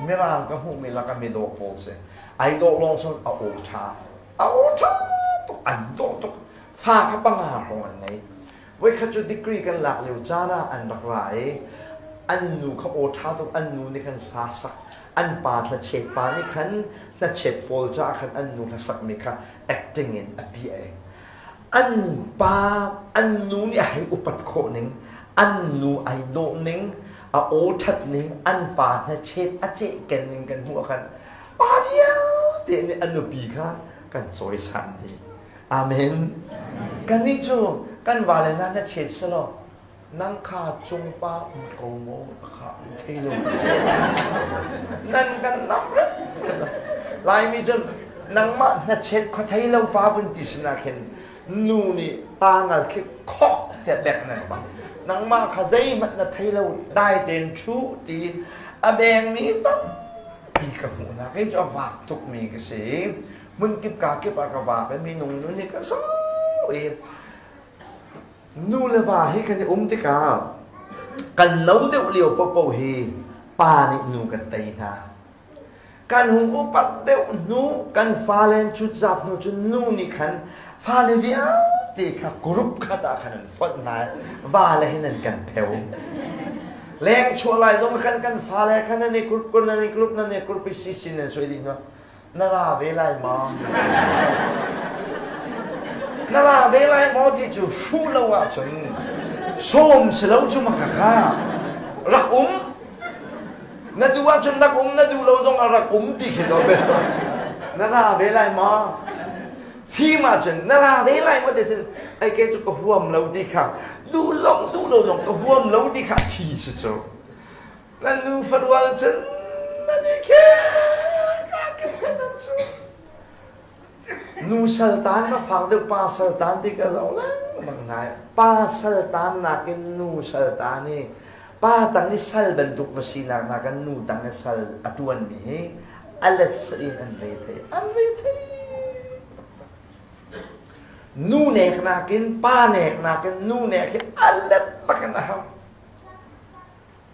Mirang ka hmuhmi lakah midawh pawl si. Ai dawh lawng cun a aw ṭha. A aw ṭha tuk, an dawh tuk. Fa kha panga hrawng an ngei. Voikhat cu degree kan lak lio caan ah an rak ra i an nu kha aw ṭha tuk, an nu nih khan hla sak, an pa hnachet pa nih khan hnachet pawl caah khan an nu hlasakmi kha acting in a piah i an pa an nu nih a hei upat khawh ning, an nu ai dawh ning, a aw ṭhat ning, an pa hnachet a cehken ning kan hmuh ah khan Pa vialte nih a nupi kha kan cawisan dih. Amen. Kannih cu kan vale hna na chet selaw nang kha cungpa um ko maw kha an thei lo. Nan kan nam rem. Laimi cun nangmah hnachet khua thei lo pa vun ti sinah khin nu nih pa ngal khi khok tiah bek nan bang. Nangmah kha zeihmanh na thei lo dai tein ṭhu ti a bengmi tam ti ka hmuhnak hi cu a vak tukmi ka si. Hmun kip ka kip ah ka vak i minung nun hi ka zau i nu le va hi kan i um tikah kan no deuh lio paohpaoh hi pa nih nu kan tei hna. Kan hung upat deuh hnu kan fale an cutzap hnu cun nu nih khan fale vialte kha group khat ah khan an fonh hna i vale hin an kan pheu. Leng chuah lai zong khan kan fale khan nan i group nan i group nan i group i si sin nan soi dih hna. Na ra ve lai maw? Na ra ve lai maw ti cu hruh lo ahcun sawm si lo cu maka kha rak um. Na duh ahcun rak um, na duh lo zong ah rak um ti khi do be. Na ra ve lai maw? Fim ahcun na ra ve lai maw ti cun ai ke cu ka huam lo ti kha duh zong duh lo zong ka huam lo ti kha thi si cu. Nan nu farual cun nan i khe ka ke nan cu. Nu saltan ma fak deuh pa saltan ti ka zoh lengmang hna. Pa saltan nakin nu saltan hi pa tang i sal bantuk va sinak nakin nu tang i sal a ṭuanmi hi a let in an re thei. An re thei. Nu nek nakin pa nek nakin nu nek hi a let bakin a hau.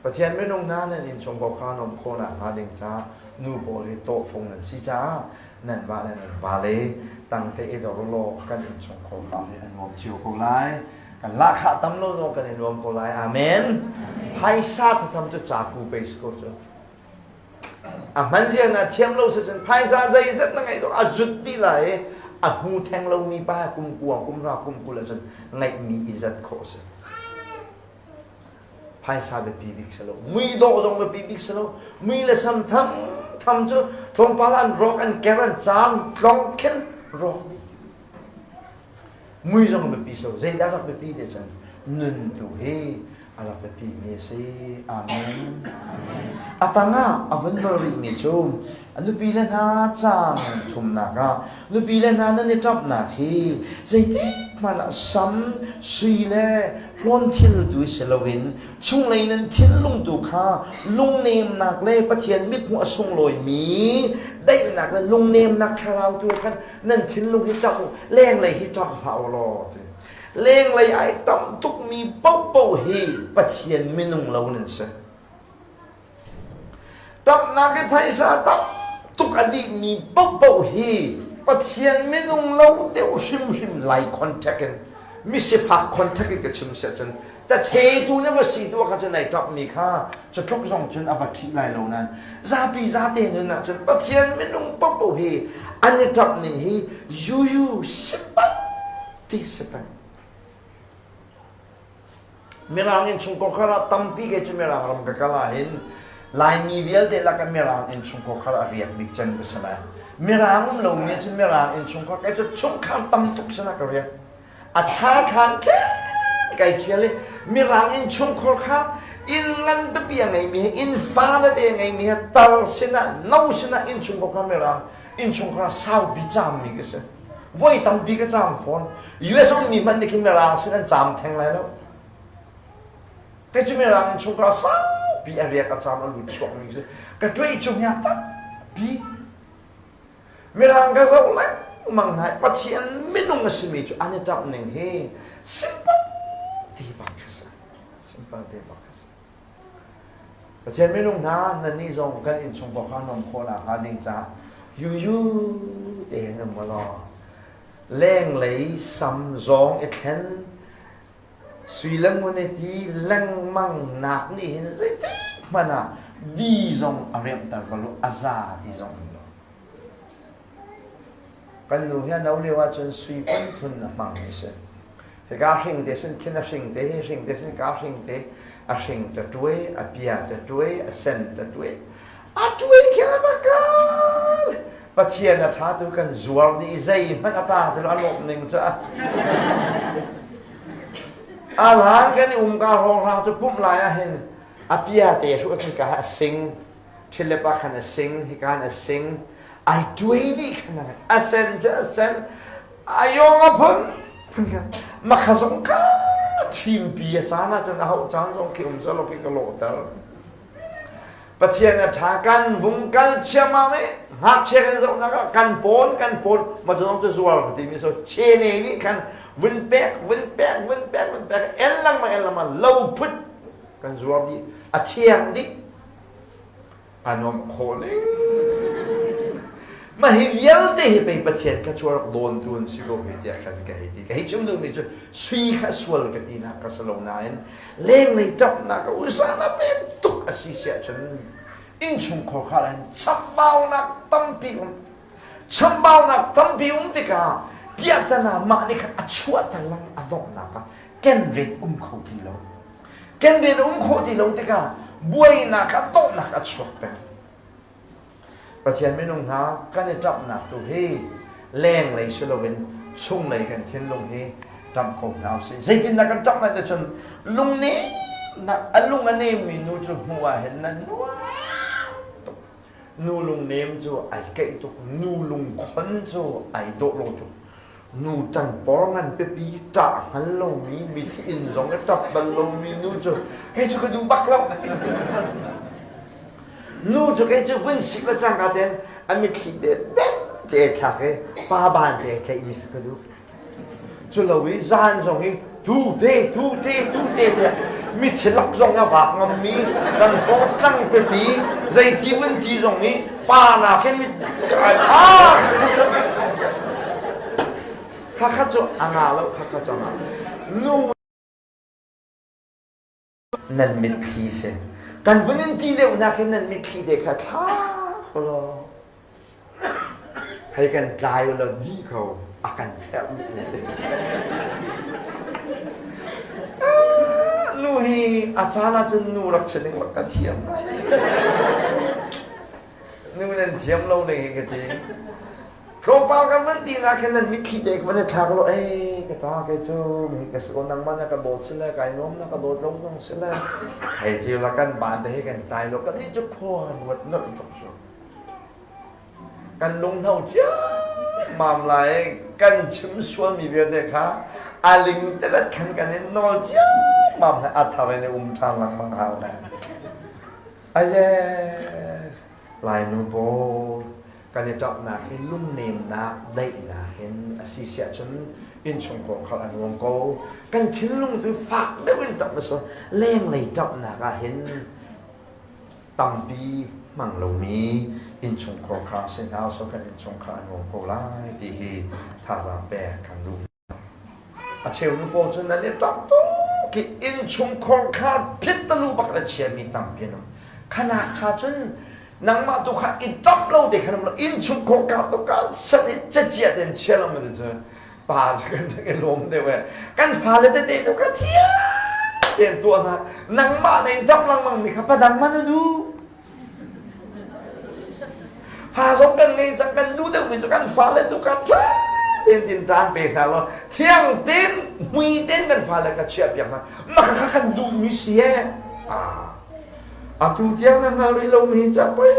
Pathian minung hna nan innchung kha nan um khawh nakhnga ding caah nu pawl hi tawhfung nan si caah Nan va le nan vale tangte i dor law kan innchungkhar pa hi a nuam cio ko lai. Kan lahkhah tam lo zong kan i nuam ko lai. Amen. Phaisa thatham cu caku pe si ko cu. A hman zia na thiam lo si cun phaisa zeizat na ngeih zong a zut dih lai i a hmu theng lomi pa kum kua kum ra kum 20 ahcun ngeihmi i zat khawh si. Phaisa biapi bik si lo. Muidawh zong biapi bik si lo. Mui le sam tham tham cu tlawmpal an rawk an ker an caam tlong khin rawk dih. Mui zong biapi si lo. Zeidah rak biapi te cun nun tu hi a rak biapi mi a si. Amen. A tangah a vun nol rihmi cu a nupi le hna caang thumnak ah nupi le hna nan i ṭamhnak hi zeitik hmanh ah sam, sui le hlawn thil tu si loin chunglei nan thinlung tu kha lungnemnak le Pathian mithmuh a sunglawimi daihnak le lungnemnak thlarau tu khan nan thinlung hi ṭap u, lenglei hi ṭap hlah u law ti. Lenglei ai tam tukmi paohpaoh hi Pathian minung lo nan si. Tamnak i phaisa tam tuk a dihmi paohpaoh hi Pathian minung lo deuh hrimhrim lai contact in misifak contact in ka chim si ahcun tathetu na va si tu ah kha cun ai ṭapmi kha cu tluk zong cun a va ṭhih lai lo nain zapi zate nun ahcun Pathian minung paohpaoh hi an i ṭap ning hi yuyu sipat ti si peng. Mirang innchungkhar ah tampi kei cu Mirang ram ka kal ahhin Laimi vialte lakah Mirang innchungkhar a riak bik cem ka si lai. Mirang um lomi cun Mirang innchungkhar kei cu chungkhar tam tuk sinah ka riak. A thla thlan khen kai thial i Mirang innchungkhar kha inn ngan pipi a ngeimi he inn fa tete a ngeimi he tar sinah no sinah innchungkhar kha Mirang innchungkhar saupi caammi ka si. Voi tampi ka caam fawn. US ummi hmanh nih khin Mirang sin an caam theng lai lo. Kei cu Mirang innchungkhar saupi a riak a caam a lut chuakmi si. Ka ṭuai cung ya tampi. Mirang ka zoh lengmang hna i Pathian minung a simi cu an i ṭap ning hi simple te bak kha si. Simple te bak kha si. Pathian minung hna nannih zong kan innchungkhar kha nuam khawhnak hnga ding caah yuyu tein um law lenglei sam zawng i thlen sui le ngun i ti lengmang nak nih hin zeitik hmanh ah di zong a riamhter bal u a za ti zong um lo. Kan nu hi a no lio ahcun sui phunphun a hmang mi si. Hika hring te sin khin a hring te, hi hring te sin ka hring te, a hring ta tuai, a pia ta tuai, a sen ta tuai. A tuai khin a bakal. Pathian a tha tu kan zuar dih zei hmanh a tang ti lo a lawm ning cu a. A hlan kan i um ka hrawnghrang cu pumh lai ah hin a pia te hru cun ka a sing Philip ah khan a sing, hika in a sing, ai tuai dih khan a sen cu a sen, a yong a phun phun khan makha zong kha thimpi a caan ahcun a hauh caan zong khi um selaw khi ka lawhter. Pathian a ṭha kan vung kal chiamam i ngakchia kan zohnak ah kan pawn kan pawn ma cu zong cu zuar ka timi so chene nih khan vun pek vun pek vun pek vun pek en lengmang en lengmang lo phut kan zuar dih a thiang dih a nuamh khawh ning mah hi vialte hi pei Pathian kha cu rak dawntu an si ko hei tiah khan ka hei ti ka hei chim duhmi cu sui kha sual ka tinak ka si lo nain lenglei ṭapnak ka usa na pek tuk a si siah cun innchungkhar kha hin chambaunak tampi um chambaunak tampi um tikah piahtana mah nih khan a chuahter lang a donghnak ah kenret um kho ti lo Kenret um khawh ti lo tikah buainak ah donghnak a chuak peng. Pathian minung hna kan i ṭamhnak tu hi lenglei si loin chunglei kan thinlung hi ṭamh ko hna usih. Zeitindah kan ṭamh lai ti cun lungnemnak a lung a nemmi nu cu hmuh ah hin nan nuam tuk. Nu lungnem cu ai keih tuk, nu lungkhon cu ai dawh lo tuk. Nu ṭangpawr ngan pipi ṭah hngal lomi mithi inn zong i ṭap bal lomi nu cu kei cu ka duh bak lo. Nu cu kei cu vun sik le cangka tein a mitthli te den te thlak i pa ban te tlaihmi kha ka duh. Cu lo i zan zong i tu te tu te tu te te. Mithi lak zong a vak ngammi kan pawng tlang pipi zeiti vun ti zong nih pa nakin mit ah khakha cu a nga lo khakha cu a nga nu nan mitthli si kan vun in ti deuh nakin nan mitthli te kha thla law Hei kan tlai u law dih ko a kan pherh Nu hi a caan ahcun nu rak si ning rak ka thiam ngai. Nu nan thiam lo ning hi ka ti. Tlawmpal kan van ti nak hin nan mitthli te ka van i thlak lo ei ka ta kei cu hi ka si ko nangmah na ka dawt si le kai nuam na ka dawt lo zong si le hei ti la kan ban te hi kan tlai lo kan nih cu khua ruat nolh tuk cu. Kan lunghno ciammam lai kan chim sualmi vialte kha a ling telet khan kan in nawl ciammam lai a thar in i um ṭhan lengmang hau lai. Aye, Lainu pawl kan i ṭapnak hi lungnemnak, daihnak in a si siah cun innchungkhar khal a nuam ko. Kan thinlung tu fak deuh in ṭap na lenglei ṭapnak ah hin tampi hmang lomi innchungkhar kha si hna usih kan innchungkhar a nuam ko lai ti hi thazaang pek kan duh. A cheu nu pawl cu nan i ṭap tuk i innchungkhar kha phit talu bak an chiami tampi an um. Khanak cha cun nangmah tu kha i ṭap lo te khan um lo innchungkhar ka tu ka san i cacia ten chia lo ma cu pa cu kan i lawm deuh e kan fale tete tu kha chia ten tuah hna nangmah na in ṭap lengmang mi kha padang man na duh fa zong kan ngei cang kan duh deuh mi cu kan fale tu kha ṭha tein tin ṭan pe hna law thiang tein mui tein kan fale kha chiah piak hna mah kha kan duh mi si e atu tiang na hngal rih lo mi ca poi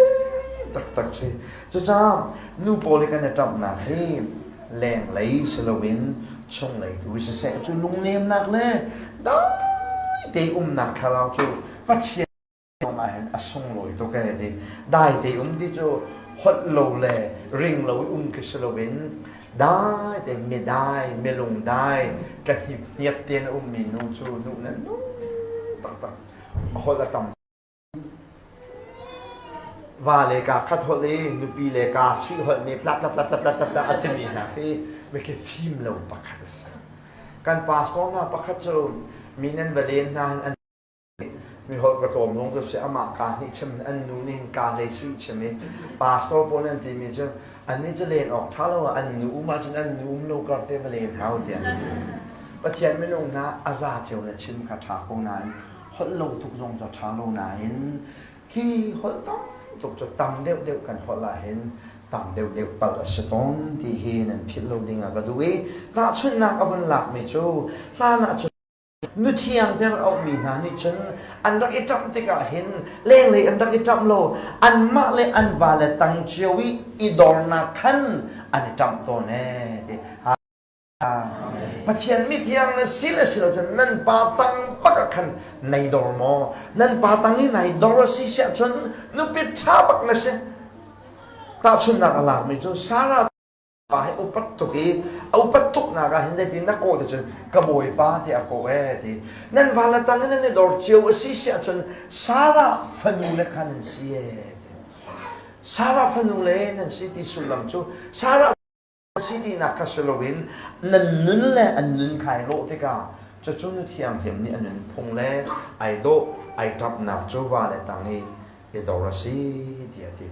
taktak si cucaah nu pawl hi kan i ṭamhnak hi lenglei si loin chunglei tu siseh cu lungnemnak le dai te umnak thlarau cu Pathian ah hin a sunglawi tuk ee ti dai te um ti cu holh lo le ring lo i um khi si loin dai te mi dai mi lung dai ka hnip hniap tein a ummi nu cu nu nan nu taktak a holh a tam Va le kaa khat holh i nupi le kaa sui holh nih plak plak plak plak plak plak a timi hna khi mikhi fim lo pakhat a si. Kan pastor hna pakhat cu mi nan va len hna hin an mi holh ka tlawm lung cu si amah kaa hnih chim an nu nih hin kaa hlei sui chim i pastor pawl an timi cu annih cu len awk ṭha lo ah an nu um ahcun an nu um lo kar te va len hau tiah Pathian minung hna a za cio na chim kha ṭha ko nain holh lo tuk zong cu a ṭha lo nain hi holh tam tuk cu tam deuhdeuh kan holh ahhin tam deuhdeuh palh a si tawn ti hi nan philh lo ding ah ka duh i tahchunhnak a vun lakmi cu hlan ah cun nuthiang ter auhmi hna nih cun an rak i ṭamh tikah hin lenglei an rak i ṭamh lo anmah le an vale tang cio i i dornak khan an i ṭamh tawn ee ti. Pathian mithiang na si le si lo cun nan pa tang bak ah khan nei dor maw? Nan pa tang i nai dor a si siah cun nupi ṭha bak na si. Tahchunhnak a lakmi cu Sarah pa hi upat tuk i a upat tuknak ah hin zeitin na kawh ti cun ka bawipa tiah a kawh ee ti. Nan va le tang in nan i dor cio a si siah cun Sarah fanu le kha nan si ee ti. Sarah fanu le nan si ti sullam cu Sarah si tinak kha si loin nan nun le an nun kha ai lawh tikah cucu nu thianghlim nih a nunphung le ai dawh ai ṭamhnak cu va le tang i i dor a si tiah a ti.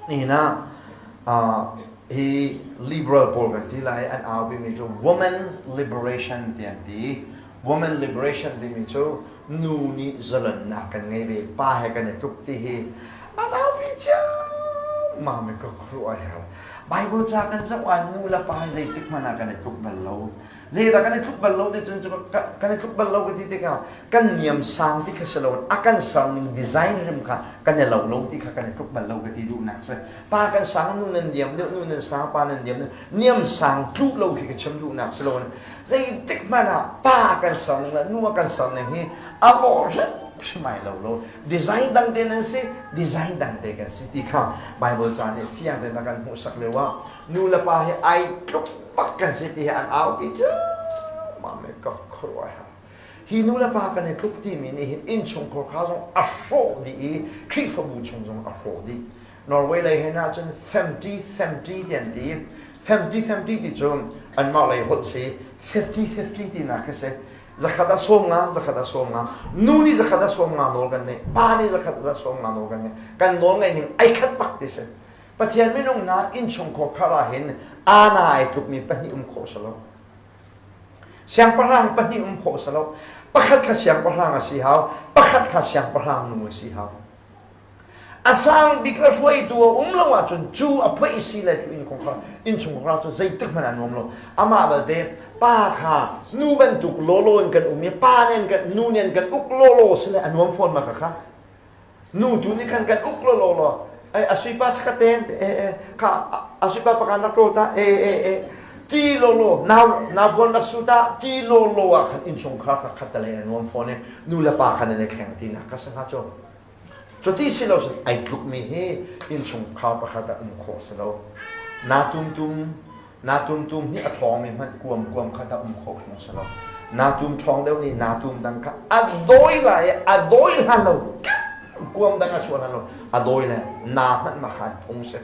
Nihin ah hi liberal pawl kan ti lai an aupimi cu women liberation ti an ti. Women liberation timi cu nu nih zalonnak kan ngei ve pa he kan i tluk ti hi an aupi ciammam i ka khuaruah a herh. Bible ca kan zoh ah nu le pa hi zeitik hmanh ah kan i tluk bal lo. Zeidah kan i tluk bal lo ti cun kan i tluk bal lo ka ti tikah kan niam sang ti kha si lo a kan ser ning design rim kha kan i lo lo ti kha kan i tluk bal lo ka ti duhnak si. Pa kan sang nu nan niam deuh nu nan sang pa nan niam deuh niam sang tluh lo khi ka chim duhnak si lo zeitik hmanh ah pa kan ser ning le nu a kan ser ning hi a lawh hrimhrim ai lo lo design dang te nan si design dang te kan si ti kha Bible ca nih fiang tein a kan hmuhsak lio ah nu le pa hi ai tluk bak kan si ti hi an aupi cu mah me ka khuaruah har. Hi nu le pa kan i tluk timi nih hin innchungkhar kha zong a hrawh dih i Khrihfabu chung zong a hrawh dih. Norway lei hen ahcun femti femti ti an ti. Femti femti ti cu anmah lei holh si 50-50 tinak khi si. Zakhat ah 50, zakhat ah 50. Nu nih zakhat ah 50 nawl kan neih, pa nih zakhat ah 50 nawl kan neih. Kan nawl ngeih ning ai khat bak ti si. Pathian minung hna innchungkhar khar ah hin ana ai tlukmi pahnih um khawh si lo. Siangpahrang pahnih um khawh si lo. Pakhat kha siangpahrang a si hau, pakhat kha siangpahrang nu a si hau. A sang bik le hruaitu a um lo ahcun cu a phoih si le cu innchungkhar cu zeitik hmanh ah nuam lo. Amah belte pa kha nu bantuk lawlaw in kan um i pa nih kan nu nih an kan uk lawlaw si le a nuam fawn ma kha. Nu tu nih khan kan uk lawlaw law ai a suipa chaka ten e e kha a suipa pakan rak ṭawl ta e e e ti lawlaw nau nau buan rak su ta ti lawlaw ah khan innchungkhar kha khat le a nuam fawn i nu le pa khan an i thleng ti nak kha si hnga cu. Cuti si lo cun ai tlukmi hi innchungkhar pakhat ah um khawh si lo. Naa tumtum, naa tumtum hi a ṭhawngmi hmanh kuam kuam khat ah um khawh phung si lo. Naa tum ṭhawng deuh nih naa tum dang kha a dawi lai i a dawi hlan lo kuam dang a chuah hlan lo a dawi le naa hmanh ma khan phung si.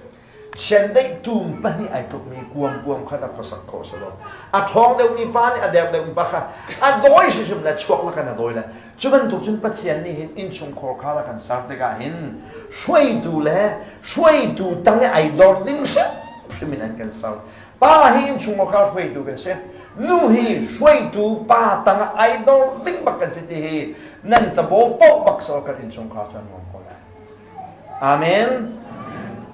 Chiandeih tum pahnih ai tlukmi kuam kuam kha dah khuasak khawh si lo. A ṭhawng deuhmi pa nih a der deuhmi pa kha a dawi hrimhrim le chuak lakin a dawi le cu bantuk cun Pathian nih hin innchungkhar kha rak kan ser tikah hin hruaitu le hruaitu tang i ai dor ding hrimhrim in an kan ser. Pa hi innchungkhar hruaitu kan si. Nu hi hruaitu pa tang ah ai dor ding bak kan si ti hi nan tabaw paoh bak sawh kan innchungkhar cu an nuam ko lai. Amen.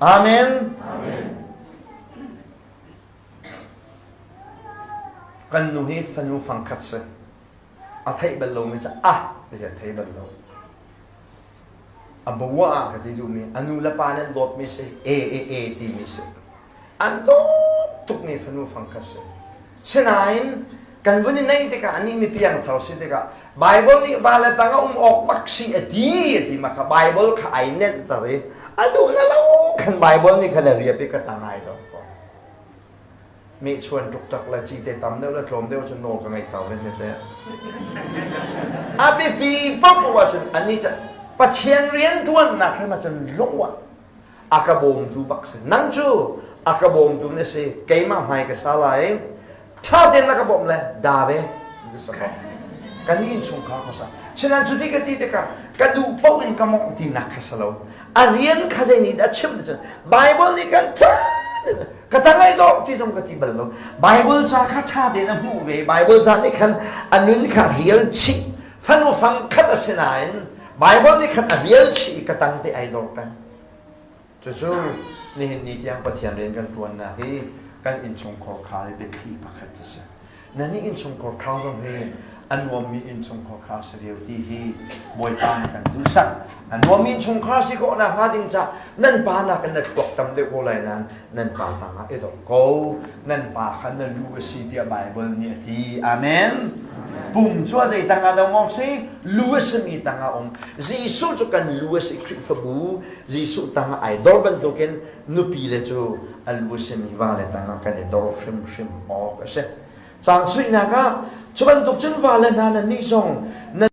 Amen. Kan nu hi fanu fangkhat si. A theih bal lomi cu ah ti a thei bal lo. A bua ah ka ti duhmi a nu le pa nih an dawtmi si e e e timi si. An dawt tukmi fanu fangkhat si. Sinain kan vun i neih tikah anih mi piangthar si tikah Bible nih va le tang a um awk bak si a ti a ti ma kha Bible kha ai nenh ter i a duh na lo khan Bible nih khan a riap i ka tang ai dong ko meh chuan tuk tak le cite tam deuh le tlawm deuh cun nawl ka ngeih tau ve te a biapi paoh ahcun anih Pathian rian ṭuannak hrim ahcun lung a ka bawmtu bak si nang cu a ka bawmtu na si keimah hmai ka sa lai ṭha tein na ka bawmh le da ve kan innchungkhar kha sa sinan cuti ka ti tikah ka duh paoh in ka mawngh tinak kha si lo a rian kha zei nih dah chimh cun Bible nih kan ṭha ka tangai dawh ti zong ka ti bal lo Bible ca kha ṭha tein a hmuh ve Bible ca nih khan a nun kha rial chih fanu fang khat a si nain Bible nih khan a rial chih i ka tang te ai dor peng Cucu nihin ni tiang Pathian rian kan ṭuannak hi kan innchungkhar khar i biathli pakhat a si. Nan nih innchungkhar khar zong hi a nuammi innchungkhar khar si ve ti hi Bawipa nih kan duhsak. A nuammi innchungkhar si khawh nakhnga ding ca nan pa nakin na thluak tam deuh ko lai nain nan pa tangah i dong ko. Nan pa kha na lu a si tiah Baibal nih a ti. Amen. Pum cu a zei tangah dah um awk si? Lu a simi tangah um. Jesuh cu kan lu a si Khrihfabu Jesuh tangah ai dor bantukin nupi le cu a lu a simi vale tangah kan i dor hrimhrim awk a si. Caang suihnak ah cu bantuk cun vale hna nan nih zong nan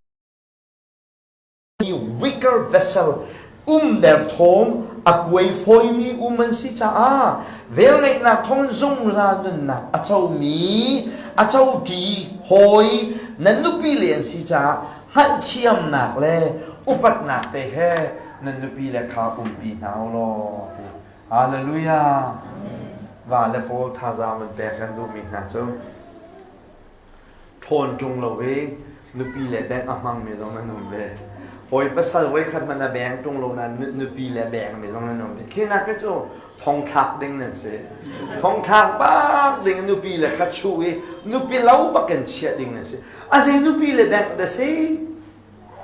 weaker vessel um derthawm a kuai fawimi um an si caah velngeihnak thawng zungzal nunnak a comi a coṭi hawi nan nupi le an si caah hngalhthiamnak le upatnak te he nan nupi le kha umpi hna u law ti hallelujah va le pawl thazaang an pek kan duhmi hna cu ṭhawn ṭung lo i nupi le beng a hmangmi zong an um ve. Hawi pasal voikhat hmanh a beng ṭung lo nain nupi le bengmi zong an um ve. Khi nak cu thongthlak ding nan si. Thongthlak bak ding nupi le kha chuh i nupi lo bak in chiah ding nan si. A zei nupi le beng da si?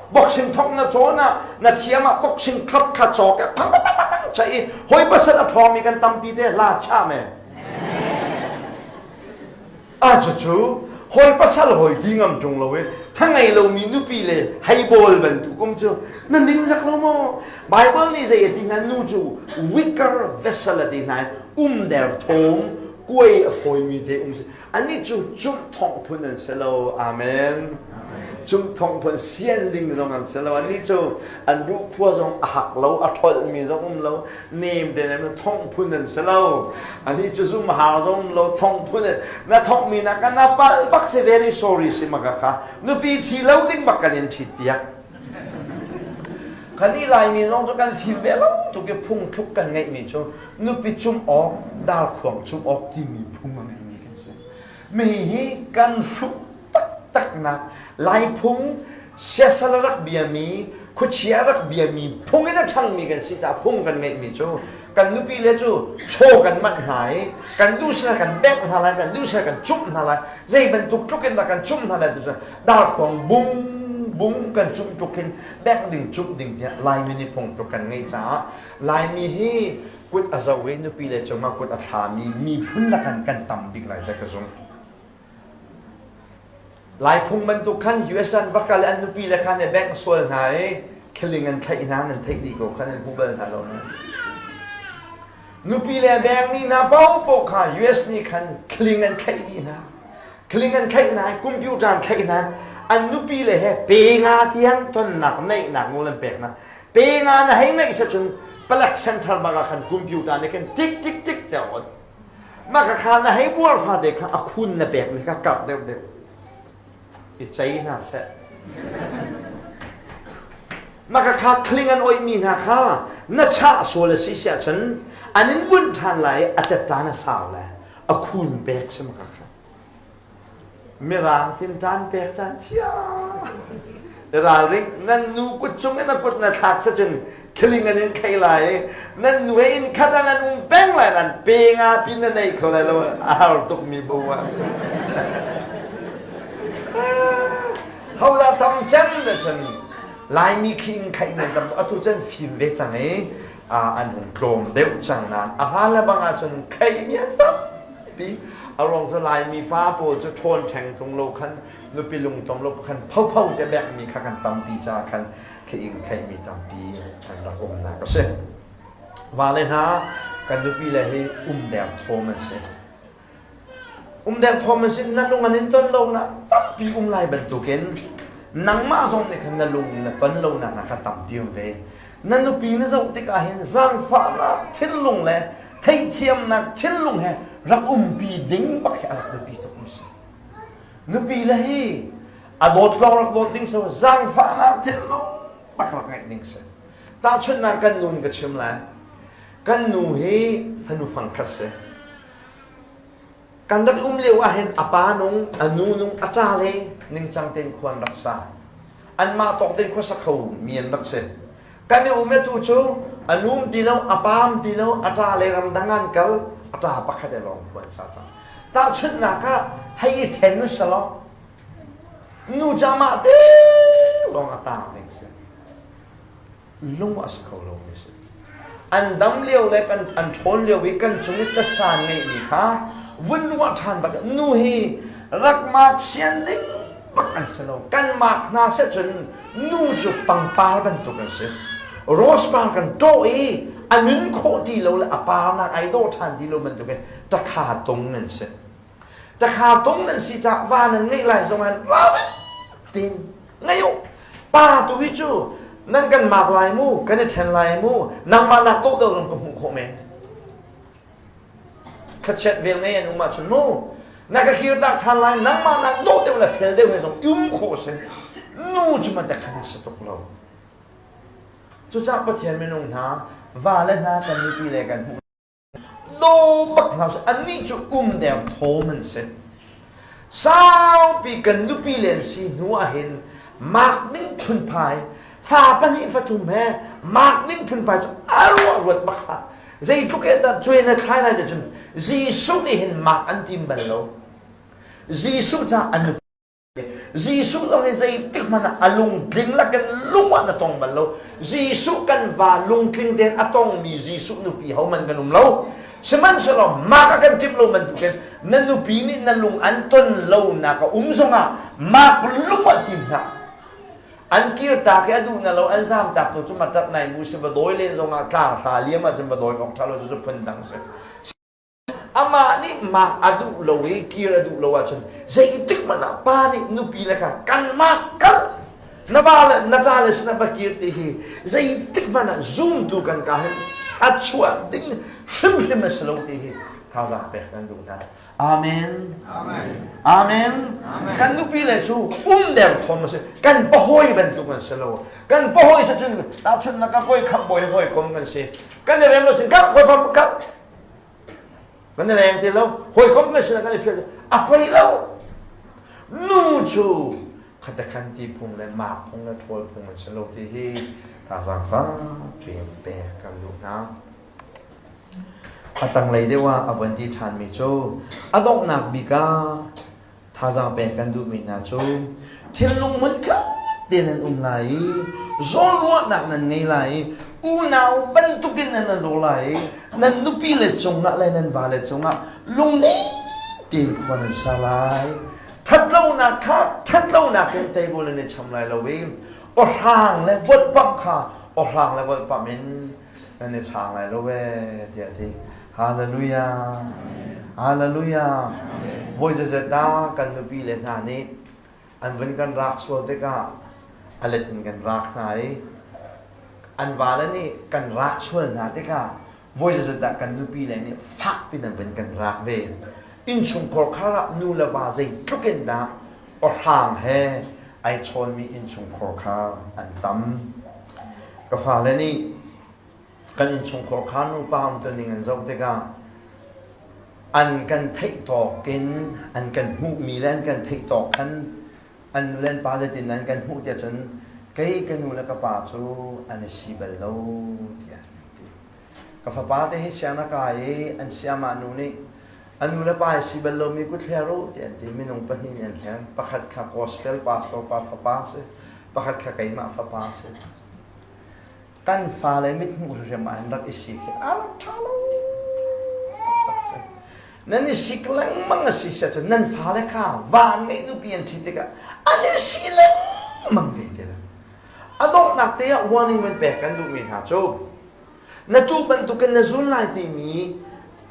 Boxing thong na cawn ah na thiam ah boxing club kha cawk i pang pang pang pang cha i hawi pasal a ṭhawngmi kan tampi te la cha me. A cucu hawi pasal hawi di ngam ṭung lo i thangei lomi nupi le heibawl bantuk um cu na ningzak lo maw? Bible nih zei a ti hna nu cu weaker vessel a ti hna um derthawm kuai a fawimi te um si anih cu cumh thawng phun an si lo amen. Cung thong phun sian ding zong an si lo. Annih cu an ruhkhua zong a hak lo, a ṭholhmi zong um lo, nem tein an thong phun an si lo. Annih cu zumhar zong um lo, thong phun na thongmi na kan na palh bak si very sorry si maka kha nupi ṭhi lo ding bak kan in ṭhit piak. Kan i Laimi zong cu kan fim ve lo tuk i phungthluk kan ngeihmi cu nupi cumh awk, darkhuang cumh awk timi phung a ngeimi kan si. Mi hi kan hruh taktaknak Laiphung siasal a rak biami, khuachia a rak biami phung in a ṭhangmi kan si caah phung kan ngeihmi cu kan nupi le cu chaw kan manh hna i kan duh sinah kan bengh hna lai, kan duh sinah kan cumh hna lai, zei bantuk tluk in dah kan cumh hna lai ti cu darkhuang bung bung kan cumh tluk hin bengh ding cumh ding tiah Laimi nih phung tluk kan ngeih caah Laimi hi kut a zo i nupi le cungah kut a thlami miphun lakan kan tam bik lai te ka zumh. Laiphung bantuk khan US an va kal an nupi le khan bank sual hna i killing an thlaih hna nan theih dih ko khan an hmu bal hna lo na. Nupi le beng mi hna paohpaoh kha US nih khan killing an thlaih dih hna. Killing an thlaih hna i computer an thlaih hna. An nupi le he pe nga tiang tonnak neihnak nawl an pek hna. Pe nga na hei neih sa cun palek central bak ah khan computer nih khan tik tik tik te on. Mah ka kha na hei buar fate kha a khun na pek mi kha kap deuh deuh i cei hna seh. Mah ka kha khling an oih mi hna kha na chah sual a si siah cun an in bunh ṭhan lai i a tettan a sau lai a khun pek si mah ka kha. Mirang tinṭan pek caan thiam. Ralring nan nu kut cung in a kut na thlak sacun khiling an in khei lai i nan nu he inn khat ah nan um peng lai nan pe nga pin na nei kho lai lo a har tuk mi bo ah si. Hodah tam cem na cun Laimi khi in khaih men tam atu cun fim ve cang i an hung tlawm deuh cang nain a hlan le bang ahcun khaih mi an tampi a ruang cu Laimi pa pawl cu ṭhawn ṭheng tung lo khan nupi lungtom lo khan phopho te bekmi kha kan tampi caah khan khi theihmi tampi an rak umnak a si. Vale hna kan nupi le hi umdeng thawm an si. Umdeng thawm an si na lung an in ton lo na tampi um lai bantukin nangmah zong nih khan na lung na ton lo nak na kha tampi um ve. Na nupi na zoh tikah hin zaangfahnak thinlung le theihthiamnak thinlung he rak umpi ding bak hi a rak biapi tuk mi si. Nupi le hi a dawt lawng rak dawt ding so zaangfahnak thinlung bak rak ngeih ding si. Tahchunhnak kan nu in ka chim lai. Kan nu hi fanu fangkhat si. Kan rak um lio ah hin a pa nung, a nu nung, a ṭa le ningcang tein khua an rak sa. Anmah tawk tein khuasa kho mi an rak si. Kan i um tu cu a nu um ti lo, a pa um ti lo, a ṭa le ramdang an kal, a ṭa pakhat e lawng khua an sa cang. Tahchunhnak ah hei i ṭhen u selaw nu ca mah te lawng a taang ding si. Lung a si kho lomi si. An dam lio le kan an ṭhawn lio i kan cung i tasa ngeihmi kha vun ruah ṭhan bak nu hi rak mak sian ding bak an si lo. Kan mak hna seh cun nu cu pangpar bantuk an si. Rose par kan ṭawh i a nun khawh ti lo le a parnak ai dawh ṭhan ti lo bantukin takha tung nan si. Takha tung nan si caah va nan ngeih lai zong an tin ngei u. Pa tu hi cu nan kan mak lai mu, kan i ṭhen lai mu, nangmah nak dawh deuh zong ka hmuh khawh men. Khachiat vel ngei an um ahcun mu, na ka kirtak ṭhan lai, nangmah nak dawh deuh le fel deuh he zong um khawh si. Nu cu man khan a si tuk lo. Cucaah Pathian minung hna, va le hna kan nupi le kan hmuh Daw bak hna seh annih cu um deng thawm an si. Saupi kan nupi len si hnu ah hin mak ding phunphai fa pahnih fathum he mak ding phunphai cu a ruah ruat bak hlah. Zeitluk he dah cuai na thlai lai cun Jesuh nih hin mak an tim bal lo. Jesuh ca an Jesuh zong hi zeitik hmanh ah a lungtling lakin lung ah na tong bal lo. Jesuh kan va lungtling tein a tongmi Jesuh nupi hohmanh kan um lo. Sihmanhsehlaw mak a kan timh lo bantukin na nupi nih na lung an ton lonak a um zongah mak lung ah tim hlah. An kirtak i a duh na lo an zamtak tu cu matat nai mu si va dawi len zongah tlang hra liam ahcun va dawi awk ṭha lo cu phun dang si. Amah nih mak a duh lo i kir a duh lo ahcun zeitik hmanh ah pa nih nupi le kha kanmah kal na va le na ta le sinah va kir ti hi zeitik hmanh ah zumtu kan ka hin a chuah ding hrimhrim a si lo ti hi thazaang pek kan duh hna. Amen. Amen. Amen. Kan nupi le cu um der thom a si. Kan pahawi bantuk an si lo. Kan pahawi sa cun tahchunhnak ka kawi khap bawi hawi kom kan si. Kan i rem lo cun kap hawi kom kap. Kan i leng ti lo. Hawi kom kan si kan i phial. A poi lo. Nu cu khatakhan ti phung le mak phung le ṭhawl phung an si lo ti hi thazaang fak piin pek kan duh hna. A tanglei deuh ah a von ti ṭhanmi cu a donghnak bik ah thazaang pek kan duhmi hna cu thinlung hmunkhat te nan um lai i zawnruahnak nan ngei lai i unau bantukin nan nan daw lai i nan nupi le cungah le nan vale cungah lungnem tein khua nan sa lai. Ṭhatlonak kha ṭhatlonak in teibul nan i cham lai lo i awhrang le volhpamh kha awhrang le volhpamh in nan i chang lai lo ee tiah a ti. Hallelujah. Hallelujah. Voi zeizat dah kan nupi le hna nih an vun kan rak sual tikah a let in kan rak hna i an vale nih kan rak sual hna tikah voi zeizat dah kan nupi le nih fak pin an vun kan rak ve. Innchungkhar khar ah nu le va zeitluk in dah awhrang he ai chawnmi innchungkhar kha an tam. Ka fale nih kan innchungkhar kha nupa umtuning an zoh tikah an kan theih tawk in an kan hmuhmi le an kan theih tawk khan an nu le an pa zeitin an kan hmuh tiah cun kei ka nu le ka pa cu an i si bal lo tiah an ti. Ka fapa te hi siang a kai i an siamah nu nih a nu le pa i si bal lomi kut hler u tiah an ti. Minung pahnih nih an hler. Pakhat kha gospel pastor pa fapa a si. Pakhat kha keimah fapa a si. Kan fale mithmuh hrimhrim ah an rak i sik hi a rak ṭha lo taktak si. Nan i sik lengmang a si siah cun nan fale kha va an ngeih nupi an ṭhit tikah an i si lengmang ve ti lo. A donghnak te ah warning van pek kan duhmi hna cu na tu bantukin na zul lai timi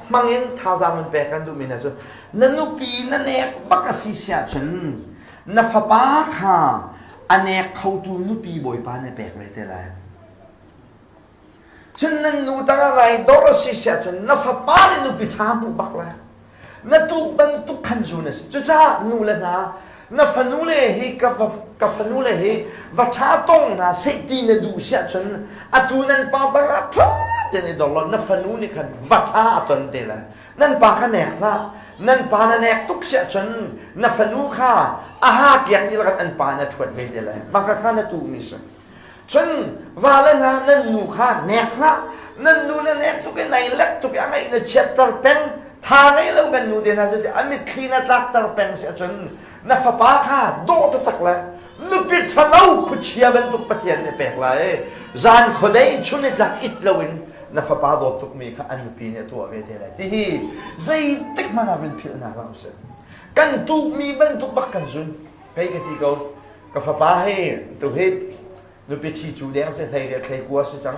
hmangin thazaang van pek kan duhmi hna cu na nupi na nek bak a si siah cun na fapa kha a nek khotu nupi bawipa na pek ve te lai. Cun nan nu tangah ngai dor a si siah cun na fapa nih nupi ṭha hmuh bak lai. Na tuk bantuk khan zu na si. Cucaah nu le hna, na fanu le hi ka, ka fanu le hi va ṭha tong hna seh ti na duh siah cun atu nan pa tangah ṭha tein i dor law na fanu nih khan va ṭha a ton te lai. Nan pa kha nek hlah. Nan pa na nek tuk siah cun na fanu kha a ha kiak ni lakan an pa na ṭhuat ve te lai. Mah kha kha na tuhmi si. Cun vale hna nan nu kha nek hlah. Nan nu na nek tuk i nai lek tuk i a ngaih na chiatter peng. Tha ngei lo kan nu te hna cu a mitthli na tlakter peng si ahcun na fapa kha dawh taktak le nupi ṭhalo khuachia bantuk Pathian nih pek lai. Zan khuadei chun i tlak it loin na fapa dawt tukmi kha an nupi nih a tuah ve te lai. Tihi zeitik hmanh ah vun philh hna hlah usih. Kan tuhmi bantuk bak kan zun. Kei ka ti ko. Ka fapa hi tuhi nupi ṭhi cu deng si hlei le thlei kua si cang.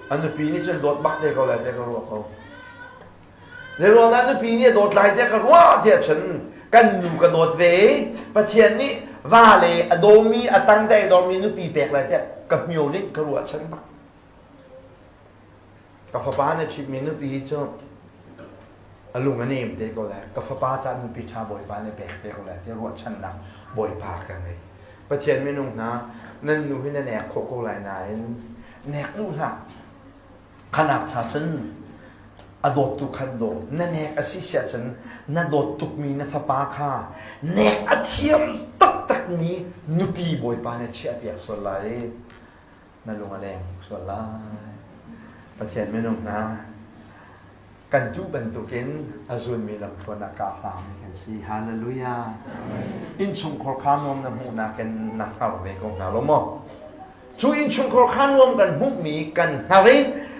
A nupi nih cun dawt bak te ko lai te ka ruah ko. Zeiruang dah nupi nih a dawt lai te ka ruah tiah cun kan nu ka dawt ve i Pathian nih va le a dawmi a tang te dawmi nupi pek lai tiah ka hmio nih ka ruah chan bak. Ka fapa nih ṭhitmi nupi hi cu a lung a nem te ko lai. Ka fapa caah nupi ṭha Bawipa nih pek te ko lai ti ruahchannak Bawipa ka ngei. Pathian minung hna, nan nu hi na nek khawh ko lai nain nek duh hlah. Khanak cha cun a dawttu khan daw. Na nek a si siah cun na dawt tukmi na fapa kha nek a thiam taktakmi nupi Bawipa nih chiahpiak sual lai. Na lung a leng tuk sual lai. Pathian minung hna, kan tuh bantukin a zunmi lamthluan ah kaa hlangmi kan si. Hallelujah. Innchungkhar kha nuam na hmuhnak in na hngar ve ko hna lo maw? Cu innchungkhar kha nuam kan hmuhmi kan hngar i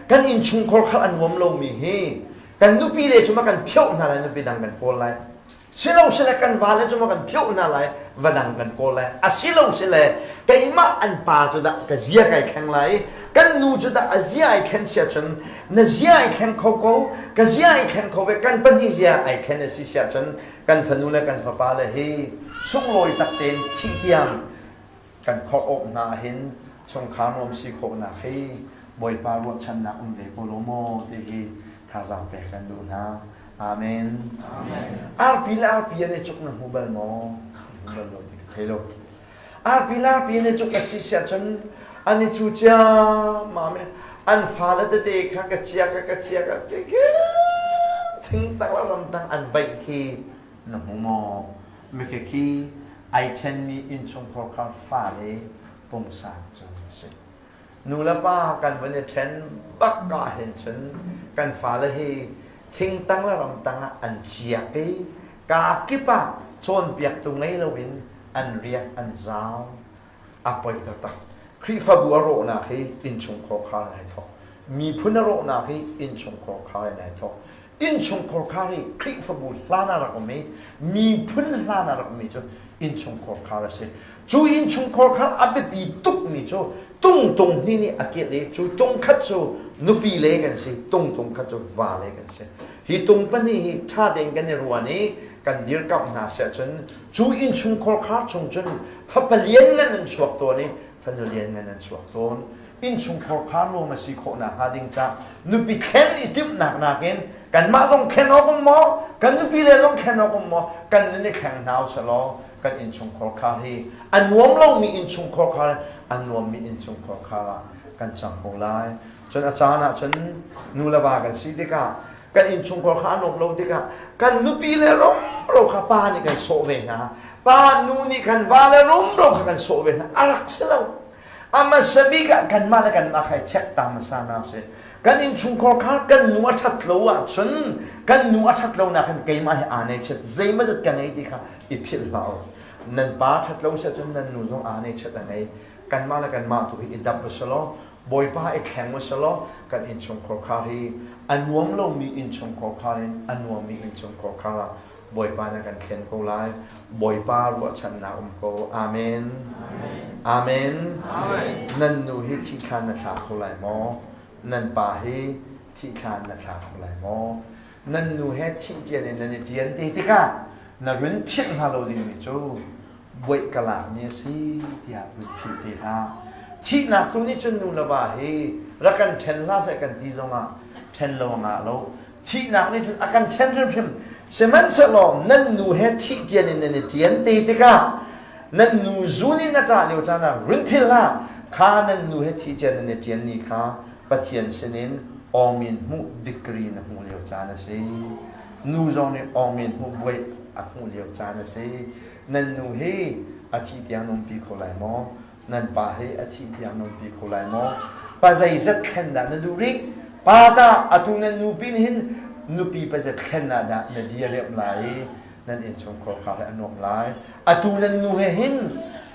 kan innchungkhar kha a nuam lomi hi kan nupi le cu ma kan phioh hna lai nupi dang kan kawl lai. Silo sile kan vale cu ma kan phioh hna lai va dang kan kawl lai. Asilo sile keimah an pa cu dah ka zia kai thleng lai. Kan nu cu dah a zia ai khen sia cun na zia ai khen kho ko, ka zia ai khen kho ve, kan pahnih zia ai khen a si sia cun kan fanu le kan fapa le hi sunglawi tak tein thih tiang kan khorh awk hna hin chungkhar nuam si khawhnak hi Bawipa ruahchannak um ve ko lo maw ti hi thazaang pek kan duh hna. Amen. Arpi le arpi an i cuk na hmu bal maw? Hmu bal lo ti ka thei lo. Arpi le arpi an i cuk a si siah cun an i cu ciammam i an fale tete kha ka cia ka ka cia ka ti khi thing tang le ram tang an vaih khi na hmu maw? Mikhi khi ai ṭhenmi innchungkhar kha fale pungsan cu a si. Nu le pa kan van i ṭhen bak ah hin cun kan fale hi thingtang le ramtang ah an ciak i kaa kip ah cawnpiaktu ngei loin an riak an zau. A poi taktak. Khrihfabu a rawhnak hi innchungkhar khar in ai thawk. Miphun a rawhnak hi innchungkhar khar in ai thawk. Innchungkhar khar hi Khrihfabu hlan ah rak um i miphun hlan ah rak ummi cu innchungkhar khar a si. Cu innchungkhar khar a biapi tukmi cu tungtung hnih nih a kilh i cu tung khat cu nupi le kan si, tungtung khat cu va le kan si. Hi tung pahnih hi ṭha tein kan i ruan i kan dirkamh hna siah cun cu innchungkhar khar chung cun fapa lianngan an chuak tawn i fanu lianngan an chuak tawn. Innchungkhar khar nuam a si khawh nakhnga ding ca nupi thlen i timhnak nakin kanmah zong thlen awk um maw, kan nupi le zong thlen awk um maw, kan nun i thleng hna usih law kan innchungkhar khar hi a nuam lomi innchungkhar khar a nuammi innchungkhar khar ah kan cang ko lai. Cun a caan ah cun nu le va kan si tikah kan innchungkhar kha a nuamh lo tikah kan nupi le rumro kha pa nih kan sawh ve hna. Pa nu nih khan va le rumro kha kan sawh ve hna. A rak si lo. A hmasa bik ah kanmah le kanmah kha i check ta hmasa hna usih. Kan innchungkhar kha kan nu a ṭhat lo ahcun kan nu a ṭhat lonak hin keimah hi aa nei chiat zeimawzat ka ngei ti kha i philh hlah u. Nan pa ṭhat lo si ahcun nan nu zong aa nei chiat a ngei. Kanmah le kanmah tu hi i dap usih law Bawipa i thleng usih law kan innchungkhar khar hi a nuam lomi innchungkhar khar in a nuammi innchungkhar khar ah Bawipa na kan thlen ko lai. Bawipa ruahchannak um ko. Amen. Amen. Amen. Nan nu hi thihthlan na thla kho lai maw? Nan pa hi thihthlan na thla kho lai maw? Nan nu he thih ṭian in nan i ṭian te tikah na run philh hnga lo dingmi cu buaih ka lakmi a si tiah run philh te hlah. Thihnak tu nih cun nu le va hi rak kan ṭhen hlah seh kan ti zongah ṭhen lo a ngah lo. Thihnak nih cun a kan ṭhen hrimhrim. Sihmanhsehlaw nan nu he thih ṭian in nan i ṭian te tikah nan nu zun in a ṭah lio caan ah run philh hlah. Kha nan nu he thih ṭian nan i ṭian ni kha Pathian sinin awngmin hmuh degree na hmuh lio caan a si. Nu zong nih awngmin hmuh buai a hmuh lio caan a si. Nan nu hi a thih tiang na umpi kho lai maw? Nan pa hi a thih tiang na umpi kho lai maw? Pa zeizat thlen dah na duh rih? Pa tah atu nan nupi nih hin nupi pazat thlen ah dah na diriamh lai i nan innchungkhar kha a nuam lai. Atu nan nu he hin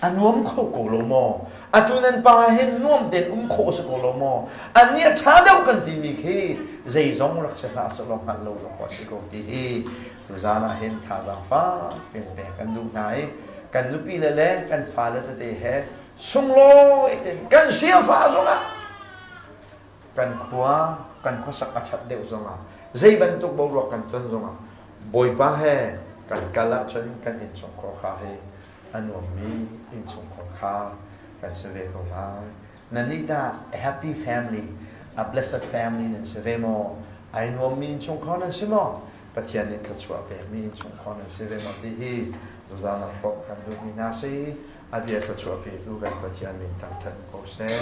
a nuam kho ko lo maw? Atu nan pa he hin nuam tein um khawh a si ko lo maw? Annih a ṭha deuh kan timi khi zeizong rak si hlah sehlaw hngalh lo awk a si ko ti hi tuzaan ah hin thazaang fak in pek kan duh hna i kan nupi le le kan fale tete he sunglawi tein kan siafa zongah kan khua kan khuasak a ṭhat deuh zongah zei bantuk boruak kan ton zongah Bawipa he kan kal ahcun kan innchungkhar kha hi a nuammi innchungkhar kha kan si ve ko lai. Nannih dah a happy family, a blessed family nan si ve maw? Ai nuammi innchungkhar nan si maw? Pathian nih thluachuah pekmi innchungkhar nan si ve maw ti hi tuzaan ah hrawmh kan duhmi hna si. A bia thluachuah petu kan Pathian min thangṭhat ko seh.